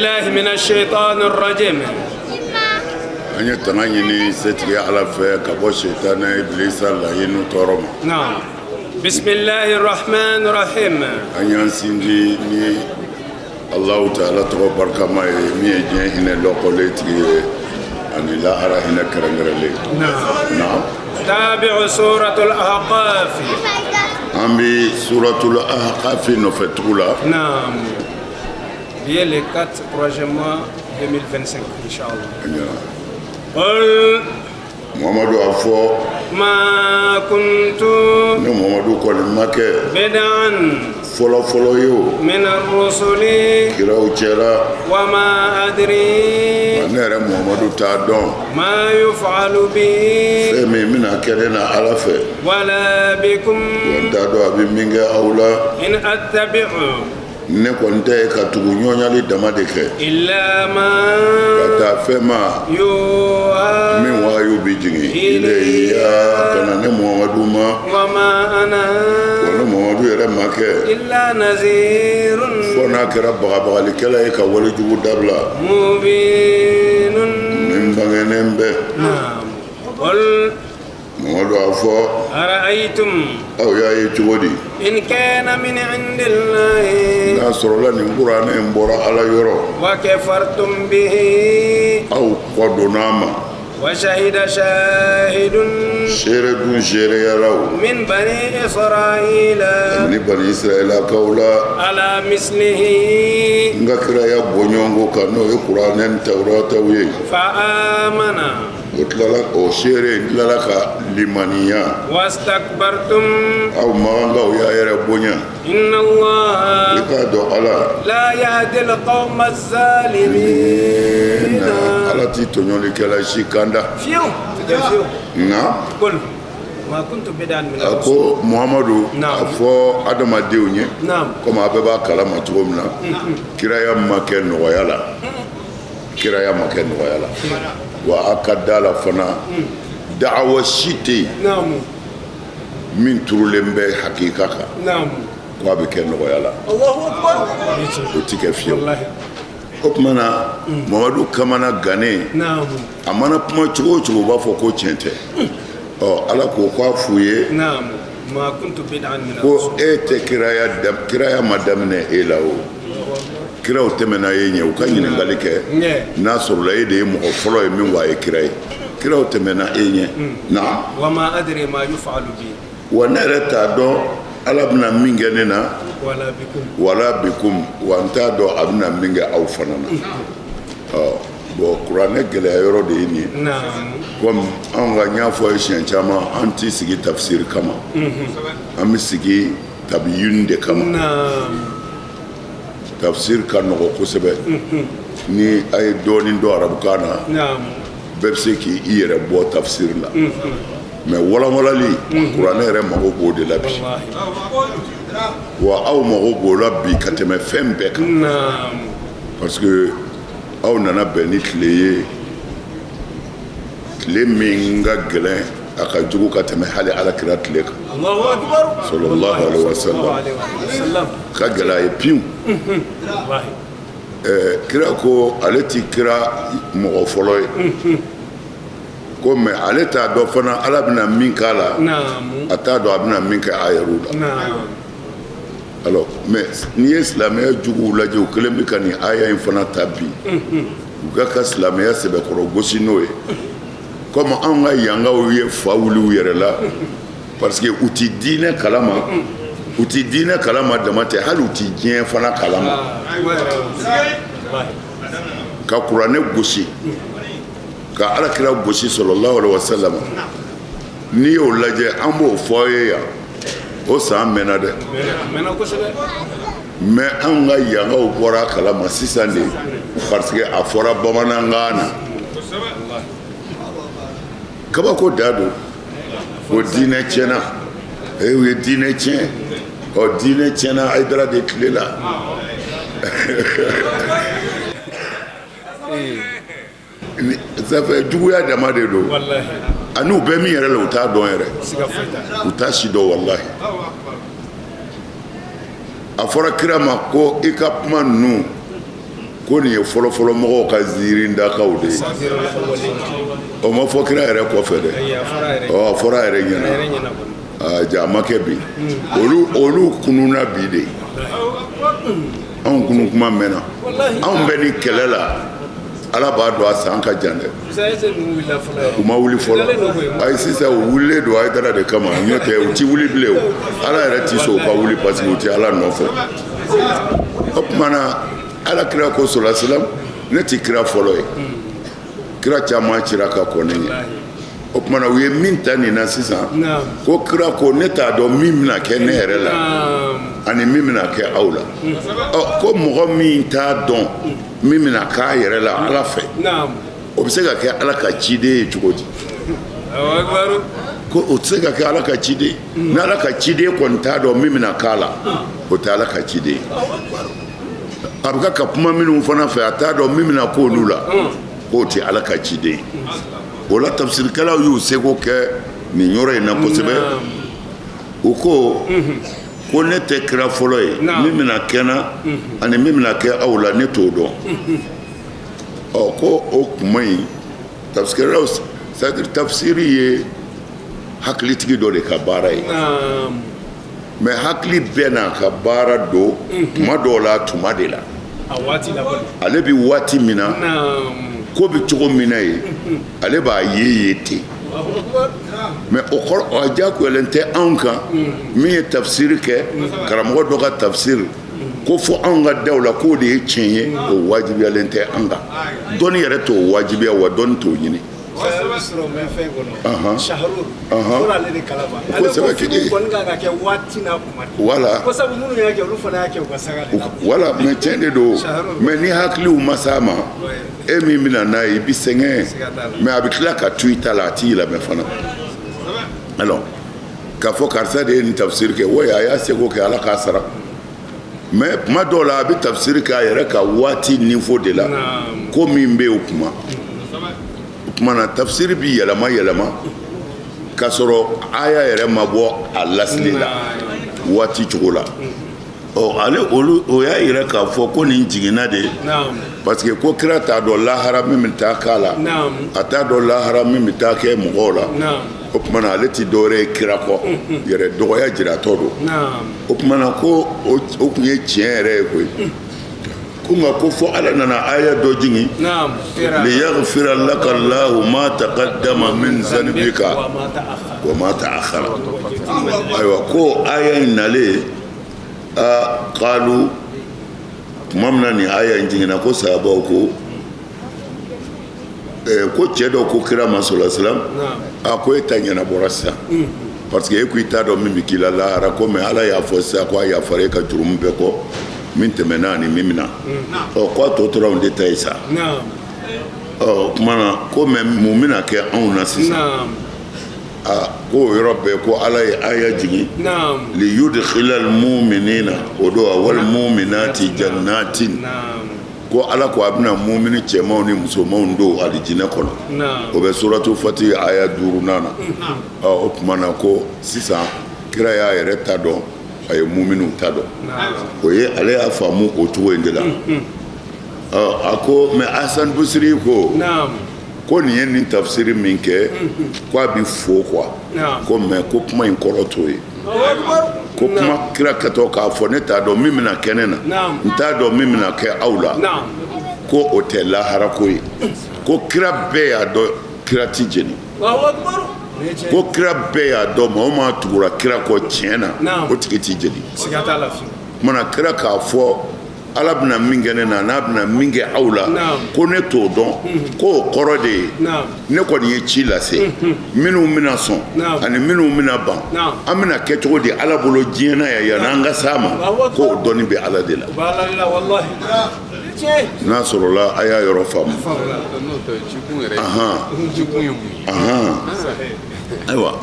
بالله من الشيطان الرجيم. An ye tanga ɲini setigi Ala fɛ ka bɔ sitana Ibilisa laɲini tɔɔrɔ ma. نعم، بسم الله الرحمن الرحيم. An y'an sinji ni Alahu taala tɔgɔ barikama ye, min ye diɲɛ hinɛ lɔkɔlen tigi ye ani lahara hinɛ kɛrɛnkɛrɛnlen. نعم. Naam. تابع سورة الأحقاف. An bɛ suratul Ahqaf nɔfɛ tugu la. نعم، Bien le 4 troisième mois 2025 إن شاء الله. قل Muhamadu, a fɔ. ما كنت Ne Muhamadu kɔni ma kɛ بدعا fɔlɔ fɔlɔ ye o من الرسل kiraw cɛla. وما أدري Ne yɛrɛ Muhamadu t'a dɔn ما يفعل بي fɛn min bɛna kɛ ne na Ala fɛ ولا بكم wa n t'a dɔn a bɛ min kɛ aw la. إن أتبع Ne kɔni tɛ ye ka tugu ɲɔɲali dama de kɛ إلا ما ka taa fɛn ma يوحى min wahayu bɛ jigin ilayya ka na ne Muhamadu ma. وما أنا Wa ne Muhamadu yɛrɛ ma kɛ إلا نذير fo n'a kɛra bagabagalikɛla ye ka walejugu dabila مبين. min bangenen bɛ. نعم، قل Muhamadu, a fɔ. أرأيتم Aw y'a ye cogo di إن كان من عند الله n'a sɔrɔla nin kuranɛ in bɔra Ala yɔrɔ وكفرتم به aw kɔ donna a ma وشهد شاهد seere dun seereyala o من بني إسرائيل ni bani Israɛlakaw la على مثله n ka kiraya bɔɲɔgɔnko kan, n'o ye kuranɛ ni tawurataw ye. فآمن O tilala, o seere in tilala ka limaniya. واستكبرتم Aw makankaw y'a yɛrɛ bonya. إن I الله k'a dɔn Ala لا يهدي القوم الظالمين. Ala ti tɔɲɔlikɛla si kanda. فيو فيو. Nka قل ما كنت بدعا من a الرسل. ko Muhamadu, a Naam. fɔ adamadenw ye نعم. komi a bɛɛ b'a kalama cogo min na, kiraya ma kɛ nɔgɔya la, kiraya ma kɛ nɔgɔya la. Wa a ka da la fana, da'awa si tɛ yen نعم. min turulen bɛ hakika kan نعم. ko a bɛ kɛ nɔgɔya la. الله أكبر. O ti kɛ fiyewu. والله. O tuma na Mamadu kamana gannen نعم. a mana kuma cogo o cogo, u b'a fɔ ko tiɲɛ tɛ. Ɔ, Ala ko k'a f'u ye نعم، ما كنت بدعا من ko الرسل. e tɛ kiraya, kiraya ma daminɛ e la. O kiraw tɛmɛna e ɲɛ. U ka ɲininkali kɛ ɲɛ. n'a sɔrɔla e de ye mɔgɔ fɔlɔ ye min ko a ye kira ye. Kiraw tɛmɛna e ɲɛ na. وما أدري ما يفعل بي Wa ne yɛrɛ t'a dɔn Ala bɛna min kɛ ne na ولا بكم. ولا بكم, wa n t'a dɔn a bɛna min kɛ aw fana na. Ɔ bon, kuranɛ gɛlɛya yɔrɔ de ye nin ye. نعم. Komi anw ka, n y'a fɔ ye siɲɛ caman, an ti sigi tafsiri kama, an bɛ sigi tabiyini de kama. نعم. Tafsir ka nɔgɔ kosɛbɛ. Ni a ye dɔɔnin dɔn arabukan na, نعم. bɛɛ bɛ se k'i yɛrɛ bɔ tafsir la. Mais walanwalali, kuranɛ yɛrɛ mago b'o de la bi. والله. Wa aw mago b'o la bi ka tɛmɛ fɛn bɛɛ kan نعم. parce que aw nana bɛn ni tile ye, tile min ka gɛlɛn, a ka jugu ka tɛmɛ hali Alakira tile kan. الله أكبر. صلى الله عليه وسلم. صلى الله عليه وسلم. Ka gɛlɛn a ye piwu. والله. Kira ko ale ti kira mɔgɔ fɔlɔ ye ko, mais ale t'a dɔn fana Ala bɛna min k'a la. نعم. A t'a dɔn a bɛna min kɛ a yɛrɛw la. نعم. Alors, mais n'i ye silamɛya juguw lajɛ, u kelen bɛ ka nin aya in fana ta bi, u ka silamɛya sɛbɛkɔrɔ gosi n'o ye, komi anw ka yankaw ye fa wuli u yɛrɛ la parce que u ti diinɛ kalama, u ti diinɛ kalama dama tɛ, hali u ti diɲɛ fana kalama. آه. والله. Ka kuranɛ gosi, ka Alakira gosi صلى الله عليه وسلم. N'i y'o lajɛ, an b'o fɔ aw ye yan, o san mɛnna dɛ. mɛnna kosɛbɛ. Mais anw ka yankaw bɔra a kalama sisan de parce que a fɔra bamanankan na. Kabako da don o diinɛ tiɲɛna. E, u ye diinɛ tiɲɛ. Ɔ, diinɛ tiɲɛna Hayidara de tile la. Ça fait juguya dama de don. والله. Ani u bɛ min yɛrɛ la, u t'a dɔn yɛrɛ. Siga foyi t'a la. U t'a si dɔn wallahi. A fɔra kira ma ko i ka kuma ninnu Ko nin ye fɔlɔfɔlɔ mɔgɔw ka ziirindakaw de ye. O ma fɔ kira yɛrɛ kɔfɛ dɛ, ɔ a fɔra a yɛrɛ ɲɛna. Ja a ma kɛ bi, olu kununna bi de. Anw kunu kuma mɛnna, anw bɛ ni kɛlɛ la. Ala b'a dɔn a san ka jan dɛ. U ma wuli fɔlɔ. Ayi, sisan u wulilen don Hayidara de kama, n'o tɛ u ti wuli bilen. O Ala yɛrɛ ti sɔn u ka wuli parce que u ti Ala nɔfɛ. O tuma na, Ala kira ko sɔrɔ silam, ne ti kira fɔlɔ ye, kira caman cira ka kɔn ne ɲɛ. O tuma na, u ye min ta nin na sisan, ko kira ko ne t'a dɔn min bɛna kɛ ne yɛrɛ la ani min bɛna kɛ aw la. Ɔ, ko mɔgɔ min t'a dɔn min bɛna k'a yɛrɛ la Ala fɛ, o bɛ se ka kɛ Ala ka ciden ye cogo di? Ko o tɛ se ka kɛ Ala ka ciden. Ni Ala ka ciden kɔni t'a dɔn min bɛna k'a la, o tɛ Ala ka ciden ye. A bɛ ka kuma minnu fana fɛ, a t'a dɔn min bɛna k'olu la, k'o tɛ Ala ka ciden ye. O la, tafsirikɛlaw y'u seko kɛ nin yɔrɔ in na kosɛbɛ. U ko ko ne tɛ kira fɔlɔ ye, min bɛna kɛ n na ani min bɛna kɛ aw la, ne t'o dɔn. Ɔ, ko o kuma in, tafsirikɛlaw, c'est à dire tafsiri ye hakilitigi dɔ de ka baara ye, mais hakili bɛɛ n'a ka baara don. Tuma dɔw la, tuma de la, ale bɛ waati min na, ko bɛ cogo min na ye, ale b'a ye ten. Mais o kɔrɔ, a diyagoyalen tɛ anw kan min ye tafsiri kɛ, karamɔgɔ dɔ ka tafsiri ko fɔ anw ka daw la k'o de ye tiɲɛ ye, o wajibiyalen tɛ an kan. Dɔnni yɛrɛ t'o wajibiya wa, dɔnni t'o ɲini. Voilà, voilà. Mais tiɲɛ de don, mais ni hakiliw ma s'a ma, e min bɛna n'a ye, i bɛ sɛgɛn, mais a bɛ tila ka to i ta la, a t'i yɛlɛmɛ fana. Alors k'a fɔ karisa de ye nin tafsiri kɛ, wa a y'a seko kɛ, Ala k'a sara. Mais kuma dɔw la, a bɛ tafsiri kɛ a yɛrɛ ka waati niveau de la, ko min bɛ yen o kuma. O tuma na, tafsiri bi yɛlɛma yɛlɛma k'a sɔrɔ aya yɛrɛ ma bɔ a lasili la waati cogo la. Ɔ, ale olu o y'a yira k'a fɔ ko nin jiginna de parce que ko kira t'a dɔn lahara min bɛ taa k'a la, a t'a dɔn lahara min bɛ taa kɛ mɔgɔw la. O tuma na, ale ti dɔwɛrɛ ye kira kɔ, yɛrɛ dɔgɔya jiratɔ don. O tuma na, ko o tun ye tiɲɛ yɛrɛ ye koyi. Ko nka ko fɔ Ala nana aya dɔ jigin: liyaghfira laka Allahu ma taqaddama min zanbika wa ma ta'akhkhara. Ayiwa, ko aya in nalen, a qalu, tuma min na nin aya in jiginna, ko sahabaw ko ko cɛ dɔ ko kira ma sɔrɔ silam, a ko e ta ɲɛnabɔra sisan, parce que e ko i t'a dɔn min bɛ k'i la lahara ko, mais Ala y'a fɔ sisan ko a yafara e ka jurumu bɛɛ kɔ, min tɛmɛna ani min bɛna. Ɔ, ko a tɔ tora anw de ta ye sa. Ɔ, o tuma na, ko mais mun bɛna kɛ anw na sisan? Aa, ko o yɔrɔ bɛɛ, ko Ala ye aya jigin: liyudkhila almu'minina, o don, wal mu'minati jannatin. Ko Ala ko a bɛna mumini cɛmanw ni musomanw don alijinɛ kɔnɔ. O bɛ suratu Fati aya duurunan na. Ɔ, o tuma na, ko sisan kira y'a yɛrɛ ta dɔn, a ye muminiw ta dɔn. O ye ale y'a faamu o cogo in de la. Ɔ, a ko mais Hasan Busiri ko ko nin ye nin tafsiri min kɛ, ko a bɛ fo quoi, ko mais ko kuma in kɔrɔ t'o ye. Ko kuma kira kɛtɔ k'a fɔ ne t'a dɔn min bɛna kɛ ne na, n t'a dɔn min bɛna kɛ aw la, ko o tɛ lahara ko ye. Ko kira bɛɛ y'a dɔn kira ti jeni. Ko kira bɛɛ y'a dɔn, maa o maa tugura kira kɔ tiɲɛ na, o tigi ti jeni. Kumana kira k'a fɔ Ala bɛna min kɛ ne na, n'a bɛna min kɛ aw la, ko ne t'o dɔn, ko o kɔrɔ de ye ne kɔni ye ci lase, minnu bɛna sɔn ani minnu bɛna ban, an bɛna kɛ cogo di Ala bolo diɲɛ na yan yan'an ka s'a ma, k'o dɔnni bɛ Ala de la. N'a sɔrɔla a y'a yɔrɔ faamu. Ayiwa,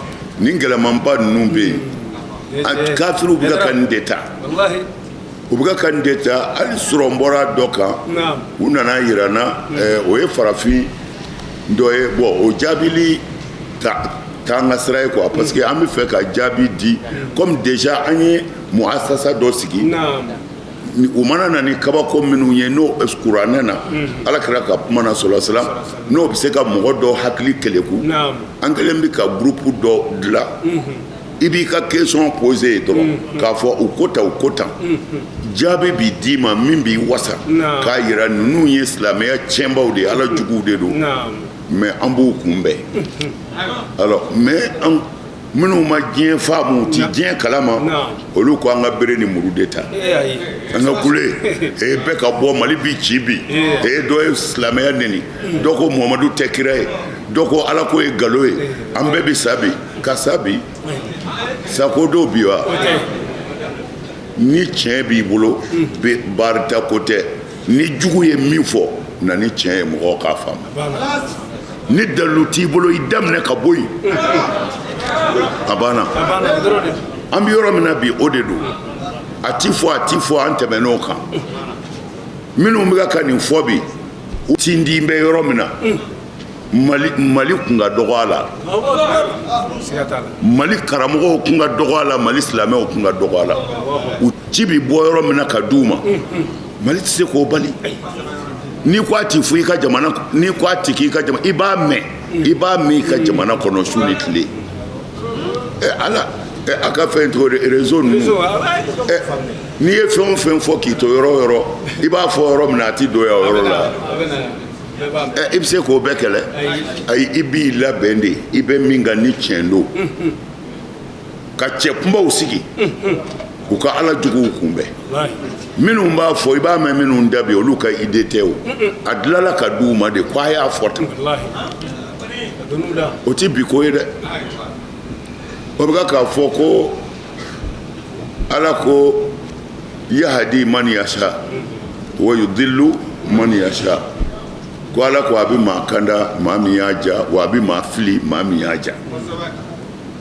nin gɛlɛmanba ninnu bɛ yen, kafiriw bɛ ka nin de ta, u bɛ ka nin de ta. Hali sɔrɔ n bɔra dɔ kan, u nana yira n na, o ye farafin dɔ ye. Bon, o jaabili t'an ka sira ye quoi, parce que an bɛ fɛ ka jaabi di comme déjà an ye muasasa dɔ sigi. U mana na ni kabako minnu ye n'o kuranɛ na, ala kira ka kuma na sɔrɔ salam, n'o bɛ se ka mɔgɔ dɔ hakili keleku, an kɛlen bɛ ka groupe dɔ dilan. I b'i ka question poser yen dɔrɔn k'a fɔ u ko tan, u ko tan, jaabi b'i d'i ma min b'i wasa, k'a yira ninnu ye silamɛya tiɲɛbaw de ye, ala juguw de don, mais an b'u kunbɛn. Alors, mais an minnu ma diɲɛ faamu, ti diɲɛ kalama, olu ko an ka bere ni muru de ta, an ka kule e bɛɛ ka bɔ, Mali bi ci bi. E dɔ ye silamɛya neni, dɔ ko Muhamadu tɛ kira ye, dɔ ko ala ko ye nkalon ye, an bɛɛ bi sa bi ka sa bi sako dɔw bi wa. Ni tiɲɛ b'i bolo, barita ko tɛ. Ni jugu ye min fɔ, na ni tiɲɛ ye, mɔgɔw k'a faamu. Ni dalilu t'i bolo, i daminɛ ka bɔ yen, a banna. An bɛ yɔrɔ min na bi, o de don. A ti fɔ, a ti fɔ, an tɛmɛn'o kan. Minnu bɛ ka nin fɔ bi, u tindi bɛ yɔrɔ min na, Mali kun ka dɔgɔ a la, Mali karamɔgɔw kun ka dɔgɔ a la, Mali silamɛw kun ka dɔgɔ a la. U ci bi bɔ yɔrɔ min na ka d'u ma, Mali tɛ se k'o bali. N'i ko a ti fɔ i ka jamana, n'i ko a ti k'i ka jamana, i b'a mɛn, i b'a mɛn i ka jamana kɔnɔ su ni tile. Ala a ka fɛn cogo di, réseau ninnu, n'i ye fɛn o fɛn fɔ k'i to yɔrɔ o yɔrɔ, i b'a fɔ yɔrɔ min na, a ti don yan o yɔrɔ la. I bɛ se k'o bɛɛ kɛlɛ? Ayi, i b'i labɛn de, i bɛ min kan ni tiɲɛ don, ka cɛ kunbaw sigi u ka ala juguw kunbɛn. Minnu b'a fɔ, i b'a mɛn minnu da bi, olu ka idée tɛ o, a dilanla ka d'u ma de ko a y'a fɔ tan. O ti bi ko ye dɛ. O bɛ k'a fɔ ko ala ko yahadi man yasha wa yudillu man yasha, ko ala ko a bɛ maa kanda maa min y'a ja, wa a bɛ maa fili maa min y'a ja.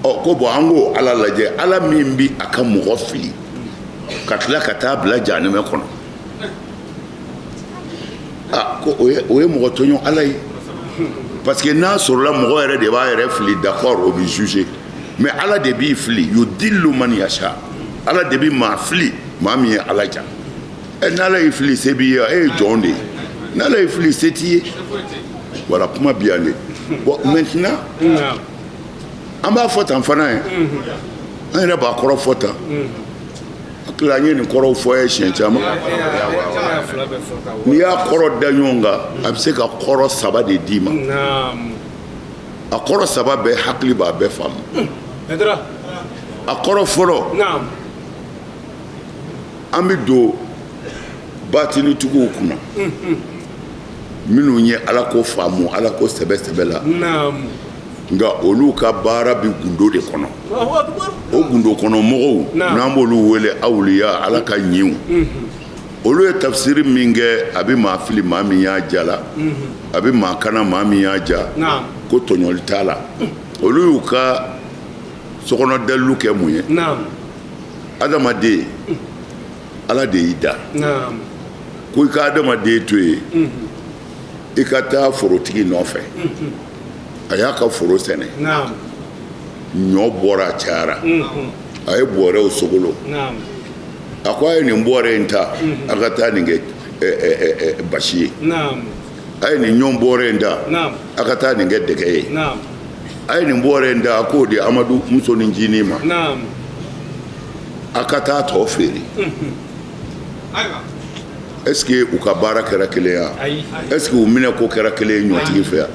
Ɔ ko bɔn, an k'o ala lajɛ, ala min bi a ka mɔgɔ fili ka tila ka taa bila jahanɛmɛ kɔnɔ, a ko o ye mɔgɔ tɔɲɔ ala ye. Parce que n'a sɔrɔla mɔgɔ yɛrɛ de b'a yɛrɛ fili, d'accord, o bɛ juger, mais ala de b'i fili, yudillu man yasha, ala de bɛ maa fili maa min ye ala ja. Ɛ, n'ala y'i fili, se b'i ye, e ye jɔn de ye. N'ala y'i fili, se t'i ye. Voilà, kuma bi yan de. Bon, maintenant, an b'a fɔ tan fana ye, an yɛrɛ b'a kɔrɔ fɔ tan. Hakili an ye nin kɔrɔw fɔ ye siɲɛ caman. N'i y'a kɔrɔ da ɲɔgɔn kan, a bɛ se ka kɔrɔ saba de d'i ma. A kɔrɔ saba bɛɛ, hakili b'a bɛɛ faamu. A kɔrɔ fɔlɔ, an bɛ don batinitigiw kunna, minnu ye ala ko faamu, ala ko sɛbɛ sɛbɛ la, nka olu ka baara bɛ gundo de kɔnɔ. O gundo kɔnɔ mɔgɔw, n'an b'olu wele awliya, ala ka ɲiw, olu ye tafsiri min kɛ, a bɛ maa fili maa min y'a ja la, a bɛ maa kana maa min y'a ja, ko tɔɲɔli t'a la. Olu y'u ka sokɔnɔ dalilu kɛ mun ye? Adamaden, ala de y'i da, ko i ka adamaden to yen, i ka taa forotigi nɔfɛ. A y'a ka foro sɛnɛ, ɲɔ bɔra, a cayara, a ye bɔrɛw sogolo. A ko a ye nin bɔrɛ in ta, a ka taa nin kɛ basi ye. A ye nin ɲɔ bɔrɛ in ta, a ka taa nin kɛ dɛgɛ ye. A ye nin bɔrɛ in ta, a k'o di Amadu musonin ncinin ma, a ka taa tɔ feere. Est-ce que u ka baara kɛra kelen ye? Est-ce que u minɛ ko kɛra kelen ye ɲɔtigi fɛ yan?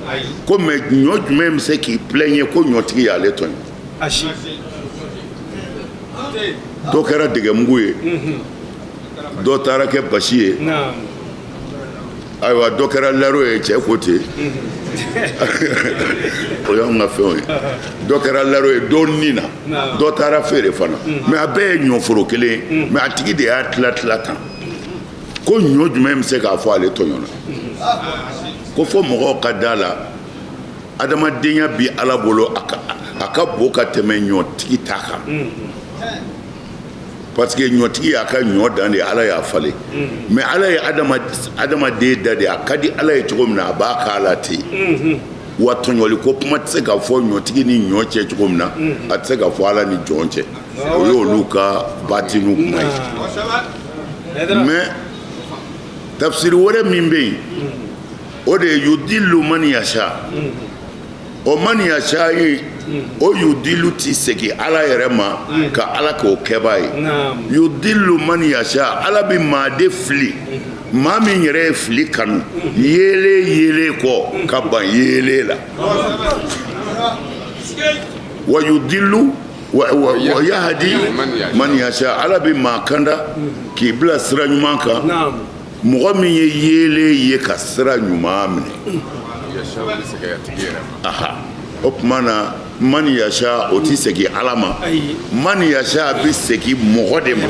Ko mais ɲɔ jumɛn bɛ se k'i plaigner ko ɲɔtigi y'ale tɔɲɔ? Dɔ kɛra dɛgɛmugu ye, dɔ taara kɛ basi ye, ayiwa, dɔ kɛra laro ye, cɛ ko ten, o y'anw ka fɛnw ye. Dɔ kɛra laro ye, dɔ nin na, dɔ taara feere fana. Mais a bɛɛ ye ɲɔforo kelen ye, mais a tigi de y'a tila tila tan. Ko ɲɔ jumɛn bɛ se k'a fɔ ale tɔɲɔna? Ko fo mɔgɔw ka da la, adamadenya bi ala bolo, a ka bon ka tɛmɛ ɲɔtigi ta kan. Parce que ɲɔtigi y'a ka ɲɔ dan de, ala y'a falen. Mais ala ye adamaden da de, a ka di ala ye cogo min na, a b'a k'a la ten. Wa tɔɲɔli ko kuma tɛ se ka fɔ ɲɔtigi ni ɲɔ cɛ cogo min na, a tɛ se ka fɔ ala ni jɔn cɛ. O y'olu ka batinu kuma ye. Mais tafsiri wɛrɛ min bɛ yen, o de ye yudillu man yasha. O man yasha ye, o yudillu ti segin Ala yɛrɛ ma ka Ala k'o kɛbaa ye. Yudillu man yasha, Ala bɛ maa de fili, maa min yɛrɛ ye fili kanu, yeelen yeelen kɔ ka ban yeelen la. Wa yudillu wa yahdi man yasha, Ala bɛ maa kanda k'i bila sira ɲuman kan, mɔgɔ min ye yeelen ye ka sira ɲuman minɛ. O tuma na man yasha, o tɛ segin Ala ma, man yasha bɛ segin mɔgɔ de ma.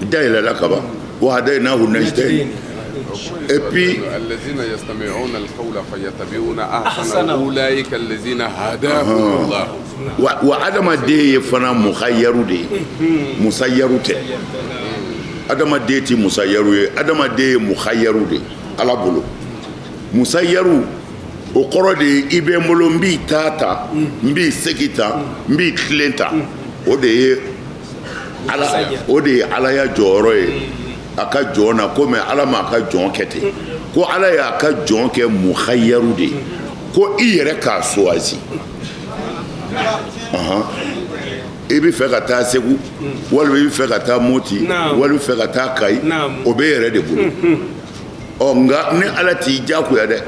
Dayɛlɛla kaban, wa hadaynahu najdayn. Et puis الذين يستمعون القول فيتبعون أحسنه أولئك الذين هداهم الله. Wa adamaden ye fana mukhayyaru de ye, musayyaru tɛ. Adamaden tɛ musayyaru ye, adamaden ye mukhayyaru de ye Ala bolo. Musayyaru, o kɔrɔ de ye i bɛ n bolo, n b'i ta ta, n b'i segin ta, n b'i tilen ta. O de ye Ala, o de ye Alaya jɔyɔrɔ ye a ka jɔn na. Komi Ala m'a ka jɔn kɛ ten, ko Ala y'a ka jɔn kɛ mukhayyaru de ye, ko i yɛrɛ k'a choisi. I bɛ fɛ ka taa Segu, walima i bɛ fɛ ka taa Moti, walima i bɛ fɛ ka taa Kayi, o bɛ yɛrɛ de bolo. Ɔ nka ni Ala t'i diyagoya dɛ,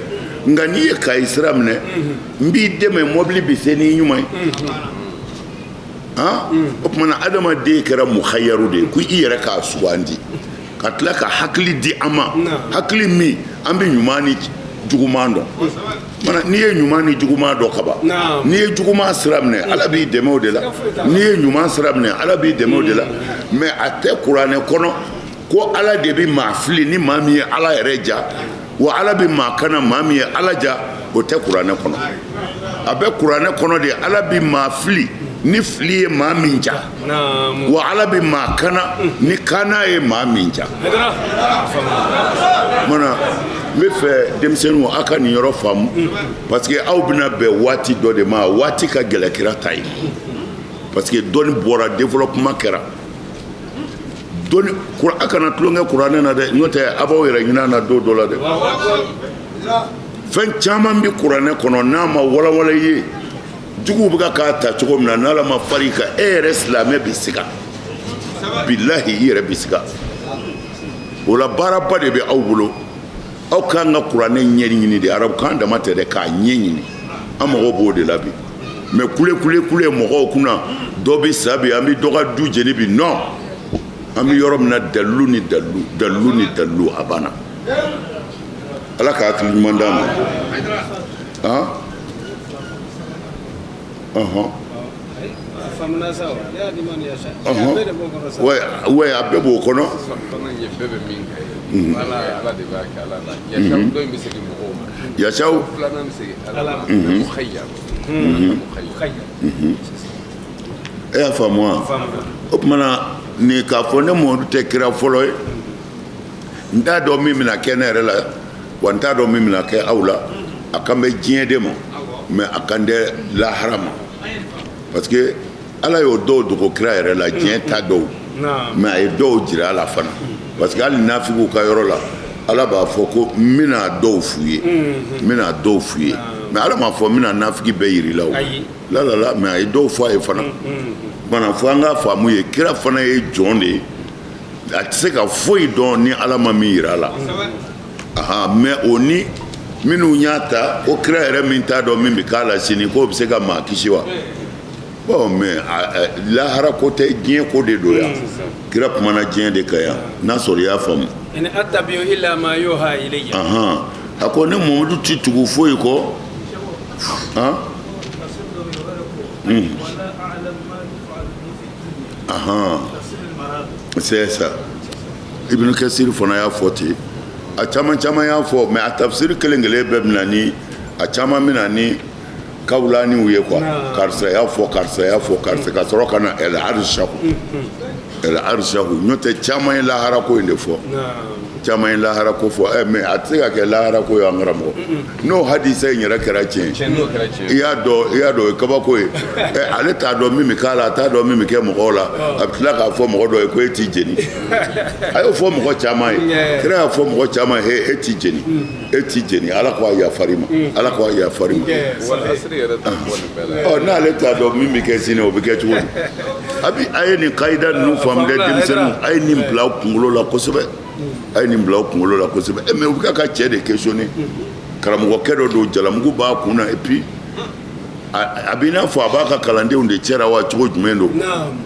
nka n'i ye Kayi sira minɛ, n b'i dɛmɛ, mɔbili bɛ se n'i ɲuman ye. O tuma na adamaden kɛra mukhayyaru de ye, ko i yɛrɛ k'a sugandi, ka tila ka hakili di an ma, hakili min an bɛ ɲuman ni juguman dɔn. Mana n'i ye ɲuman ni juguman dɔn kaban, n'i ye juguman sira minɛ, Ala b'i dɛmɛ o de la. N'i ye ɲuman sira minɛ, Ala b'i dɛmɛ o de la. Mais a tɛ kuranɛ kɔnɔ ko Ala de bɛ maa fili ni maa min ye Ala yɛrɛ ja, wa Ala bɛ maa kana maa min ye Ala ja, o tɛ kuranɛ kɔnɔ. A bɛ kuranɛ kɔnɔ de, Ala bɛ maa fili ni fili ye maa min ja, wa Ala bɛ maa kana ni kana ye maa min ja. Mana n bɛ fɛ denmisɛnninw aw ka nin yɔrɔ faamu, parce que aw bɛna bɛn waati dɔ de ma, waati ka gɛlɛn kira ta ye, parce que dɔnni bɔra, développement kɛra. Dɔnni, a kana tulonkɛ kuranɛ na dɛ, n'o tɛ a b'aw yɛrɛ ɲin'a na don dɔ la dɛ. Fɛn caman bɛ kuranɛ kɔnɔ n'a ma walawala i ye, juguw bɛ ka k'a ta cogo min na, n'Ala ma far'i kan, e yɛrɛ silamɛ bɛ siga, bilahi i yɛrɛ bɛ siga. O la baaraba de bɛ aw bolo, aw k'an ka kuranɛ ɲɛɲini de, arabukan dama tɛ dɛ, k'a ɲɛɲini, an mago b'o de la bi. Mais kule kule kule mɔgɔw kunna, dɔ bɛ sa bi, an bɛ dɔ ka du jeni bi, non, an bɛ yɔrɔ min na, dalilu ni dalilu, dalilu ni dalilu, a banna. Ala ka hakili ɲuman d'an ma. Han ɔhɔn ouais, a bɛɛ b'o kɔnɔ. Yasaw e y'a faamu wa? O tuma na nin k'a fɔ ne Mamadu tɛ kira fɔlɔ ye, n t'a dɔn min bɛna kɛ ne yɛrɛ la, wa n t'a dɔn min bɛna kɛ aw la. A kan bɛ diɲɛ de ma, mais a kan tɛ lahara ma, parce que Ala y'o dɔw dogo kira yɛrɛ la, diɲɛ ta dɔw, mais a ye dɔw jira a la fana, parce que hali nafigiw ka yɔrɔ la, Ala b'a fɔ ko n bɛna dɔw f'u ye, n bɛna dɔw f'u ye, mais Ala m'a fɔ n bɛna nafigi bɛɛ yir'i la o la la la, mais a ye dɔw fɔ a ye fana. Bana fo an k'a faamu ye, kira fana ye jɔn de ye, a tɛ se ka foyi dɔn ni Ala ma min yira a la. Ahan, mais o ni minnu y'a ta ko kira yɛrɛ min t'a dɔn min bɛ k'a la sini, k'o bɛ se ka maa kisi wa? Bon, mais lahara ko tɛ, diɲɛ ko de don yan. Kira kumana diɲɛ de kan yan, n'a sɔrɔ i y'a faamu. In attabi'u illa ma yuha ilayya. Ahan, a ko ne Mamadu ti tugu foyi kɔ. Han? Ahan, c'est ça. Ibn Kathir fana y'a fɔ ten, a caman caman y'a fɔ, mais a tafsiri kelen kelen bɛɛ bɛ na ni a caman bɛ na ni kawulaniw ye quoi. Karisa y'a fɔ, karisa y'a fɔ, karisa, ka sɔrɔ ka na el arshahu, el arshahu, n'o tɛ caman ye lahara ko in de fɔ. Caman ye lahara ko fɔ. Ɛ, mais a tɛ se ka kɛ lahara ko ye, an karamɔgɔ, n'o hadisa in yɛrɛ kɛra tiɲɛ. Tiɲɛ, n'o kɛra tiɲɛ. I y'a dɔn, o ye kabako ye. Ɛ, ale t'a dɔn min bɛ k'a la, a t'a dɔn min bɛ kɛ mɔgɔw la, a bɛ tila k'a fɔ mɔgɔ dɔ ye ko e t'i jeni. A y'o fɔ mɔgɔ caman ye. Kira y'a fɔ mɔgɔ caman ye: e t'i jeni, e t'i jeni, Ala ko a yafar'i ma, Ala ko a yafar'i ma. Wal asri yɛrɛ t'a fɔ nin bɛɛ la. Ɔ, n'ale t'a dɔn min bɛ kɛ sini, o bɛ kɛ cogo di? A bi a ye nin kayida ninnu faamu dɛ, denmisɛnninw, a ye nin bila aw kunkolo la kosɛbɛ, a ye nin bila aw kunkolo la kosɛbɛ. Ɛ, mais u bɛ ka cɛ de questionner, karamɔgɔkɛ dɔ don, jalamugu b'a kun na, et puis a b'i n'a fɔ a b'a ka kalandenw de cɛra wa, cogo jumɛn don?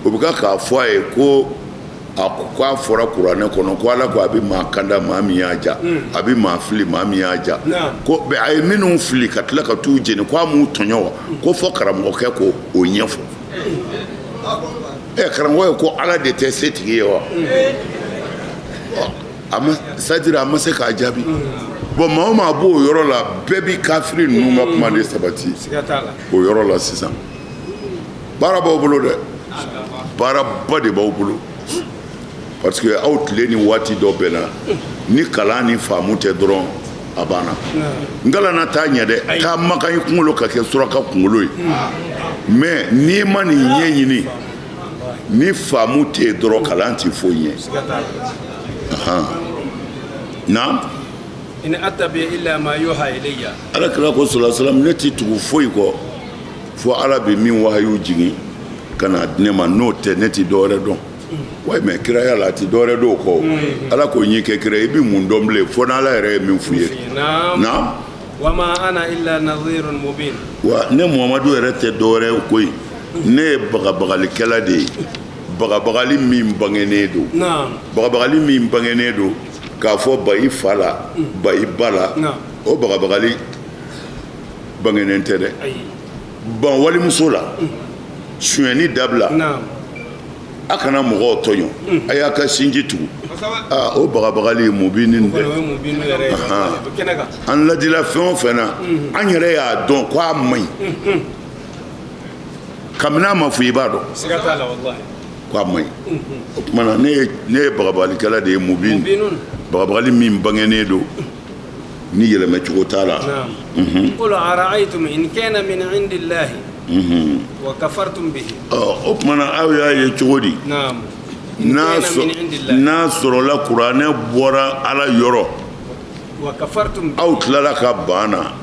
O bɛ ka k'a fɔ a ye ko a k'a fɔra kuranɛ kɔnɔ ko Ala ko a bɛ maa kanda maa min y'a ja, a bɛ maa fili maa min y'a ja, ko bɛ a ye minnu fili ka tila ka t'u jeni, ko a m'u tɔɲɔ wa? Ko fɔ karamɔgɔkɛ ko o ɲɛfɔ. Ɛ, karamɔgɔ ye ko Ala de tɛ setigi ye wa? A ma, c'est à dire a ma se k'a jaabi. Bon, maa o maa b'o yɔrɔ la, bɛɛ bi kafiri ninnu ka kuma de sabati. Siga t'a la. O yɔrɔ la sisan, baara b'aw bolo dɛ, baaraba de b'aw bolo, parce que aw tile ni waati dɔ bɛnna ni kalan ni faamu tɛ dɔrɔn, a banna. N kalanna t'a ɲɛ dɛ, k'a makan i kunkolo ka kɛ suraka kunkolo ye, mais n'i ma nin ɲɛɲini ni faamu tɛ yen dɔrɔn, kalan tɛ foyi ɲɛ. Siga t'a la. Na. In attabi illa ma yuha ilayya. Ala kira ko sala salam, ne ti tugu foyi kɔ fo Ala bɛ min wahayu jigin ka na di ne ma, n'o tɛ ne ti dɔwɛrɛ dɔn. Wa mais kiraya la, a ti dɔwɛrɛ dɔn o kɔ. Ala ko ɲi kɛ kira, i bɛ mun dɔn bilen fo n'Ala yɛrɛ ye min f'u ye? Naam. Na. Wa ma ana illa nadhirun mubin. Wa ne Muhamadu yɛrɛ tɛ dɔwɛrɛ ye koyi, ne ye bagabagalikɛla de ye, bagabagali min bangenen don. Bagabagali min bangenen don k'a fɔ ba i fa la, ba i ba la. O bagabagali bangenen tɛ dɛ. Ayi. Ban walimuso la, sonyɛni dabila, a kana mɔgɔw tɔɲɔ, a y'a ka sinji tugu. Aa, o bagabagali mubinin o dɛ. ye mubinu yɛrɛ ye, o bɛ kɛnɛ kan. An ladila fɛn o fɛn na, an yɛrɛ y'a dɔn ko a man ɲi. Kabini a ma fɔ, i b'a dɔn Siga t'a la, wallahi. ko a man ɲi. O tuma na, ne ye bagabagalikɛla de ye, mubin. Mubinun. Bagabagali min bangenen don ni yɛlɛmɛcogo t'a la. Naam. Qul ara'aytum in kana min indillahi wa kafartum bihi. Ɔ, o tuma na, aw y'a ye cogo di? Naam. In N'a kana min indillahi n'a sɔrɔla kuranɛ bɔra Ala yɔrɔ, wa kafartum bihi. Aw tilala ka ban na,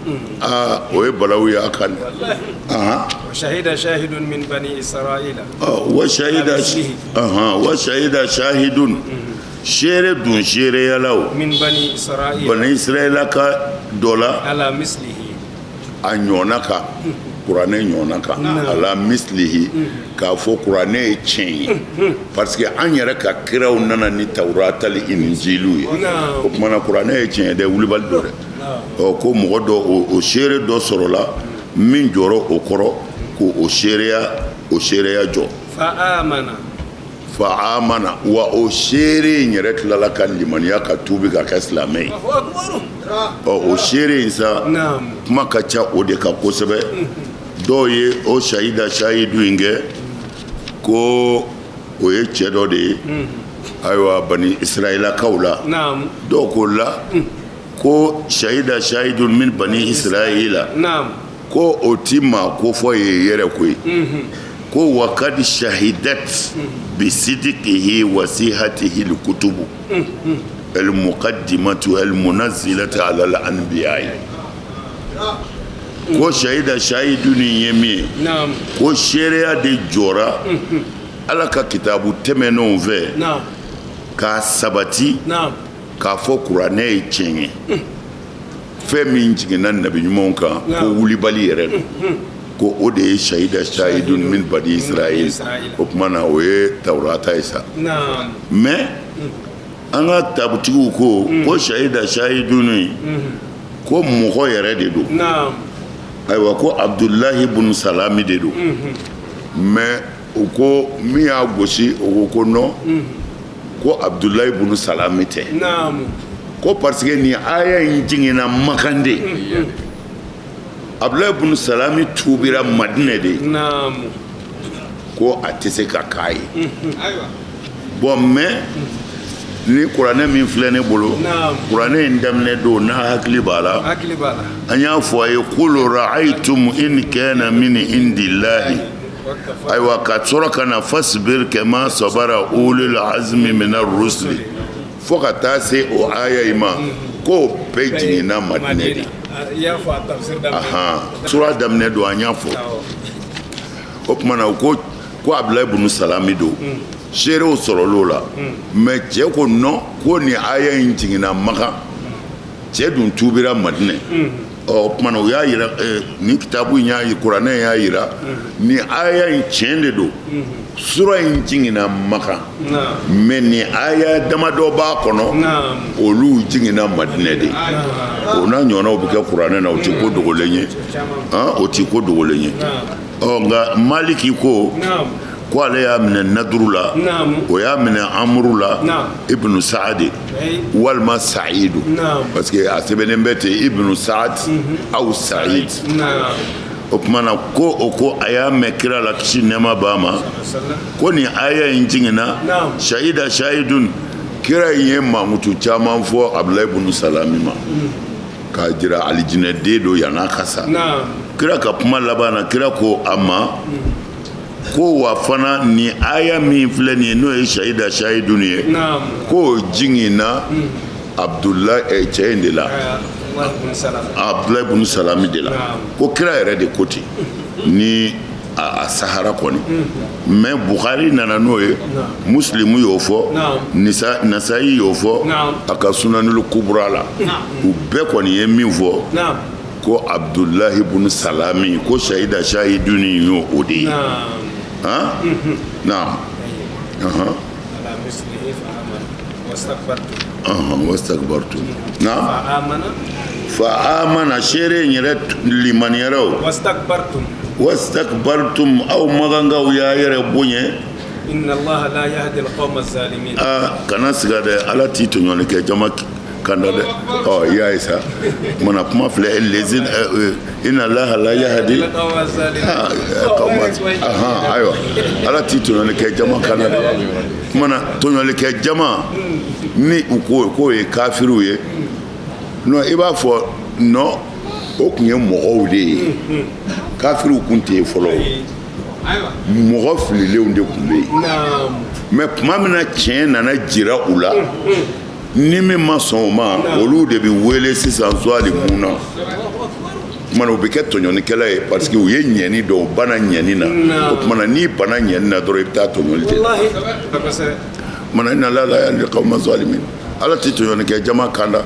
aa, o ye balawu ye a kan dɛ. Wallahi. Ahan. Wa shahida shahidun min bani israila. Ɔ, wa shahida, ahan, wa shahida shahidun, seere dun seereyalaw min bani israila bani Israɛla ka dɔ la ala mislihi. A ɲɔgɔnna kan, kuranɛ ɲɔgɔnna kan, ala mislihi, k'a fɔ kuranɛ ye tiɲɛ ye, parce que an yɛrɛ ka kiraw nana ni Tawurata ni Injiliw ye. O tuma na, kuranɛ ye tiɲɛ ye dɛ, wulibali don dɛ. Ɔ, ko mɔgɔ dɔ o seere dɔ sɔrɔla min jɔrɔ o kɔrɔ k'o seereya, o seereya jɔ. Fa amana. Fa amana, wa o seere in yɛrɛ tilala ka limaniya, ka tuubi ka kɛ silamɛ ye. Allahu akbar. Ɔ, o seere in sa, kuma ka ca o de kan kosɛbɛ. Dɔw ye o shahida shahidu in kɛ ko o ye cɛ dɔ de ye, ayiwa, bani Israɛlakaw la. Dɔw ko la ko shahida shahidun min bani Israɛla, ko o ti maa ko fɔ ye yɛrɛ koyi, ko wa kad shahidat bi sidiqihi wa sihatihi lkutubu el muqaddimatu el munazzilatu ala al anbiya'i. Ko shahida shahidu nin ye min ye, ko seereya de jɔra Ala ka kitabu tɛmɛnenw fɛ k'a sabati k'a fɔ kuranɛ ye tiɲɛ ye, fɛn min jiginna nabi ɲumanw kan, ko wulibali yɛrɛ don, ko o de ye shahida shahidun min bani Israël. O tuma na, o ye Tawurata ye sa. Mais an ka tabutigiw ko ko shahida shahidun, ko mɔgɔ yɛrɛ de don. Ayiwa, ko Abdulahi bun Salami de don. Mais u ko min y'a gosi, o ko ko non, ko Abdulahi bun Salami tɛ, ko parce que nin aya in jiginna Makan de, Abdulahi bun Salami tuubira Madinɛ de, ko a tɛ se ka k'a ye. Bon, mais Ni kuranɛ min filɛ ne bolo, kuranɛ in daminɛ don, n'a hakili b'a la, an y'a fɔ a ye qul ra'aytum in kana min indillahi. Ayiwa, ka sɔrɔ ka na fasbir kama sabara ulul azmi minar rusuli, fo ka taa se o aya in ma, k'o bɛɛ jiginna Madinɛ de. Sura daminɛ don, an y'a fɔ. O tuma na, u ko ko Abudulayi bunu Salami don, seerew sɔrɔl'o la. Mais cɛ ko non, ko nin aya in jiginna Makan, cɛ dun tuubira Madinɛ. Ɔ, o tuma na, u y'a yira, nin kitabu in y'a, kuranɛ y'a yira, nin aya in tiɲɛ de don, sura in jiginna Makan, mais nin aya damadɔ b'a kɔnɔ, olu jiginna Madinɛ de. O n'a ɲɔgɔnnaw bɛ kɛ kuranɛ na, o tɛ ko dogolen ye, o tɛ ko dogolen ye. Ɔ, nka Maliki ko ko ale y'a minɛ Naduru la, o y'a minɛ Amuru la, Ibnu Saadi walima Sayidu, parce que a sɛbɛnnen bɛ ten, Ibnu Saad aw Sayid. O tuma na, ko o ko a y'a mɛn kira la, kisi nɛɛma b'a ma, ko nin aya in jiginna, shahida shahidun. Kira in ye mankutu caman fɔ Abudulayi bunu Salami ma k'a jira alijinɛden don yann'a ka sa. Kira ka kuma laban na, kira ko a ma ko wa fana nin aya min filɛ nin ye, n'o ye shahida shahidun ye, k'o jiginna Abudulayi cɛ in de la, Abudulayi bunu Salami de la. Ko kira yɛrɛ de ko ten ni a sahara kɔni. Mais Bukhari nana n'o ye, Muslimu y'o fɔ, Nasayi y'o fɔ a ka Sunanul Kubra la. U bɛɛ kɔni ye min fɔ, ko Abudulayi bunu Salami, ko shahida shahidun y'o o de ye. Han, naam, wastakbartum, naam, fa amana, seere in yɛrɛ limaniyara. O wastakbartum, aw makankaw y'a yɛrɛ bonya. Aa, kana siga dɛ, Ala t'i tɔɲɔli kɛ jama kanda dɛ. Ɔ, i y'a ye sa kumana, kuma filɛ lezin, inna Allaha la yahdi ahan. Ayiwa, Ala t'i tɔɲɔli kɛ jama kanda dɛ. Kumana tɔɲɔli kɛ jama ni u ko k'o ye kafiriw ye, non, i b'a fɔ non, o tun ye mɔgɔw de ye, kafiriw tun tɛ yen fɔlɔ, mɔgɔ fililenw de tun bɛ yen. Mais tuma min na tiɲɛ nana jira u la, ni min ma sɔn o ma, olu de bɛ wele sisan zalimuna. Tuma na, u bɛ kɛ tɔɲɔnikɛla ye, parce que u ye ɲɛni dɔn, u banna ɲɛni na. O tuma na, n'i banna ɲɛni na dɔrɔn, i bɛ taa tɔɲɔli de la. Tuma na, inna Allaha la yahdi al-qawma zalimin, Ala tɛ tɔɲɔni kɛ jama kanda.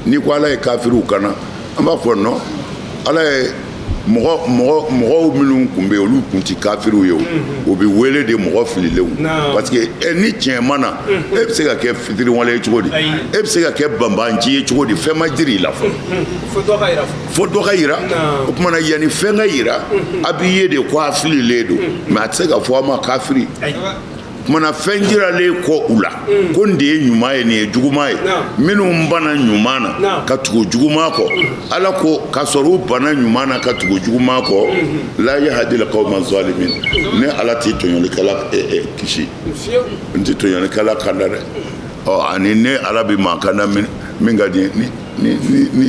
N'i ko Ala ye kafiriw kana, an b'a fɔ non, Ala ye mɔgɔ mɔgɔ mɔgɔw minnu tun bɛ yen, olu tun tɛ kafiriw ye, o u bɛ wele de mɔgɔ fililenw, parce que ni tiɲɛ ma na, e bɛ se ka kɛ fitiriwale ye cogo di? E bɛ se ka kɛ banbanci ye cogo di? Fɛn ma jira i la fɔlɔ, fo dɔ ka yira. O tuma na, yanni fɛn ka yira, a b'i ye de ko a fililen don, mais a tɛ se ka fɔ a ma kafiri. Tuma na, fɛn jiralen kɔ u la ko nin de ye ɲuman ye, nin ye juguman ye, minnu banna ɲuman na ka tugu juguman kɔ, Ala ko k'a sɔrɔ u banna ɲuman na ka tugu juguman kɔ, la yahdi al-qawma zalimin, ne Ala tɛ tɔɲɔlikɛla kisi, n tɛ tɔɲɔlikɛla kanda dɛ. Ɔ, ani ne Ala bɛ maa kanda min ka di ni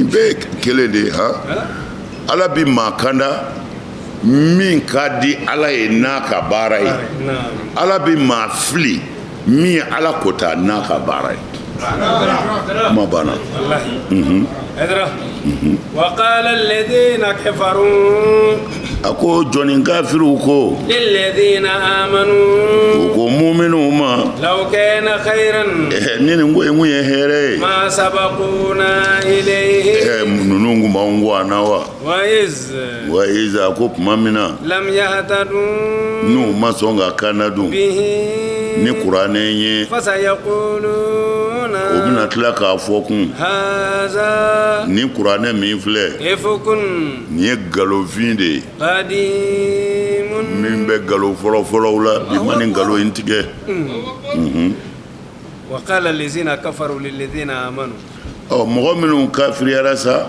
bɛɛ ye kelen de ye. Han, Ala bɛ maa kanda min ka di Ala ye n'a ka baara ye, Ala bɛ maa fili min ye Ala kota n'a ka baara ye. Kuma banna. A ko jɔnni? Kafiriw ko, u ko muminw ma, ni nin ko in kun ye hɛrɛ ye, ninnu kun b'anw kɔn a na wa? Wa iza, ko tuma min na n'u ma sɔn ka kanda dun ni kuranɛ ye, u bɛna tila k'a fɔ kun, ni kuranɛ min filɛ nin ye, nkalonfin de ye min bɛ nkalon fɔlɔfɔlɔw la bi, ma ni nkalon in tigɛ. Ɔ, mɔgɔ minnu kafiriyara sa,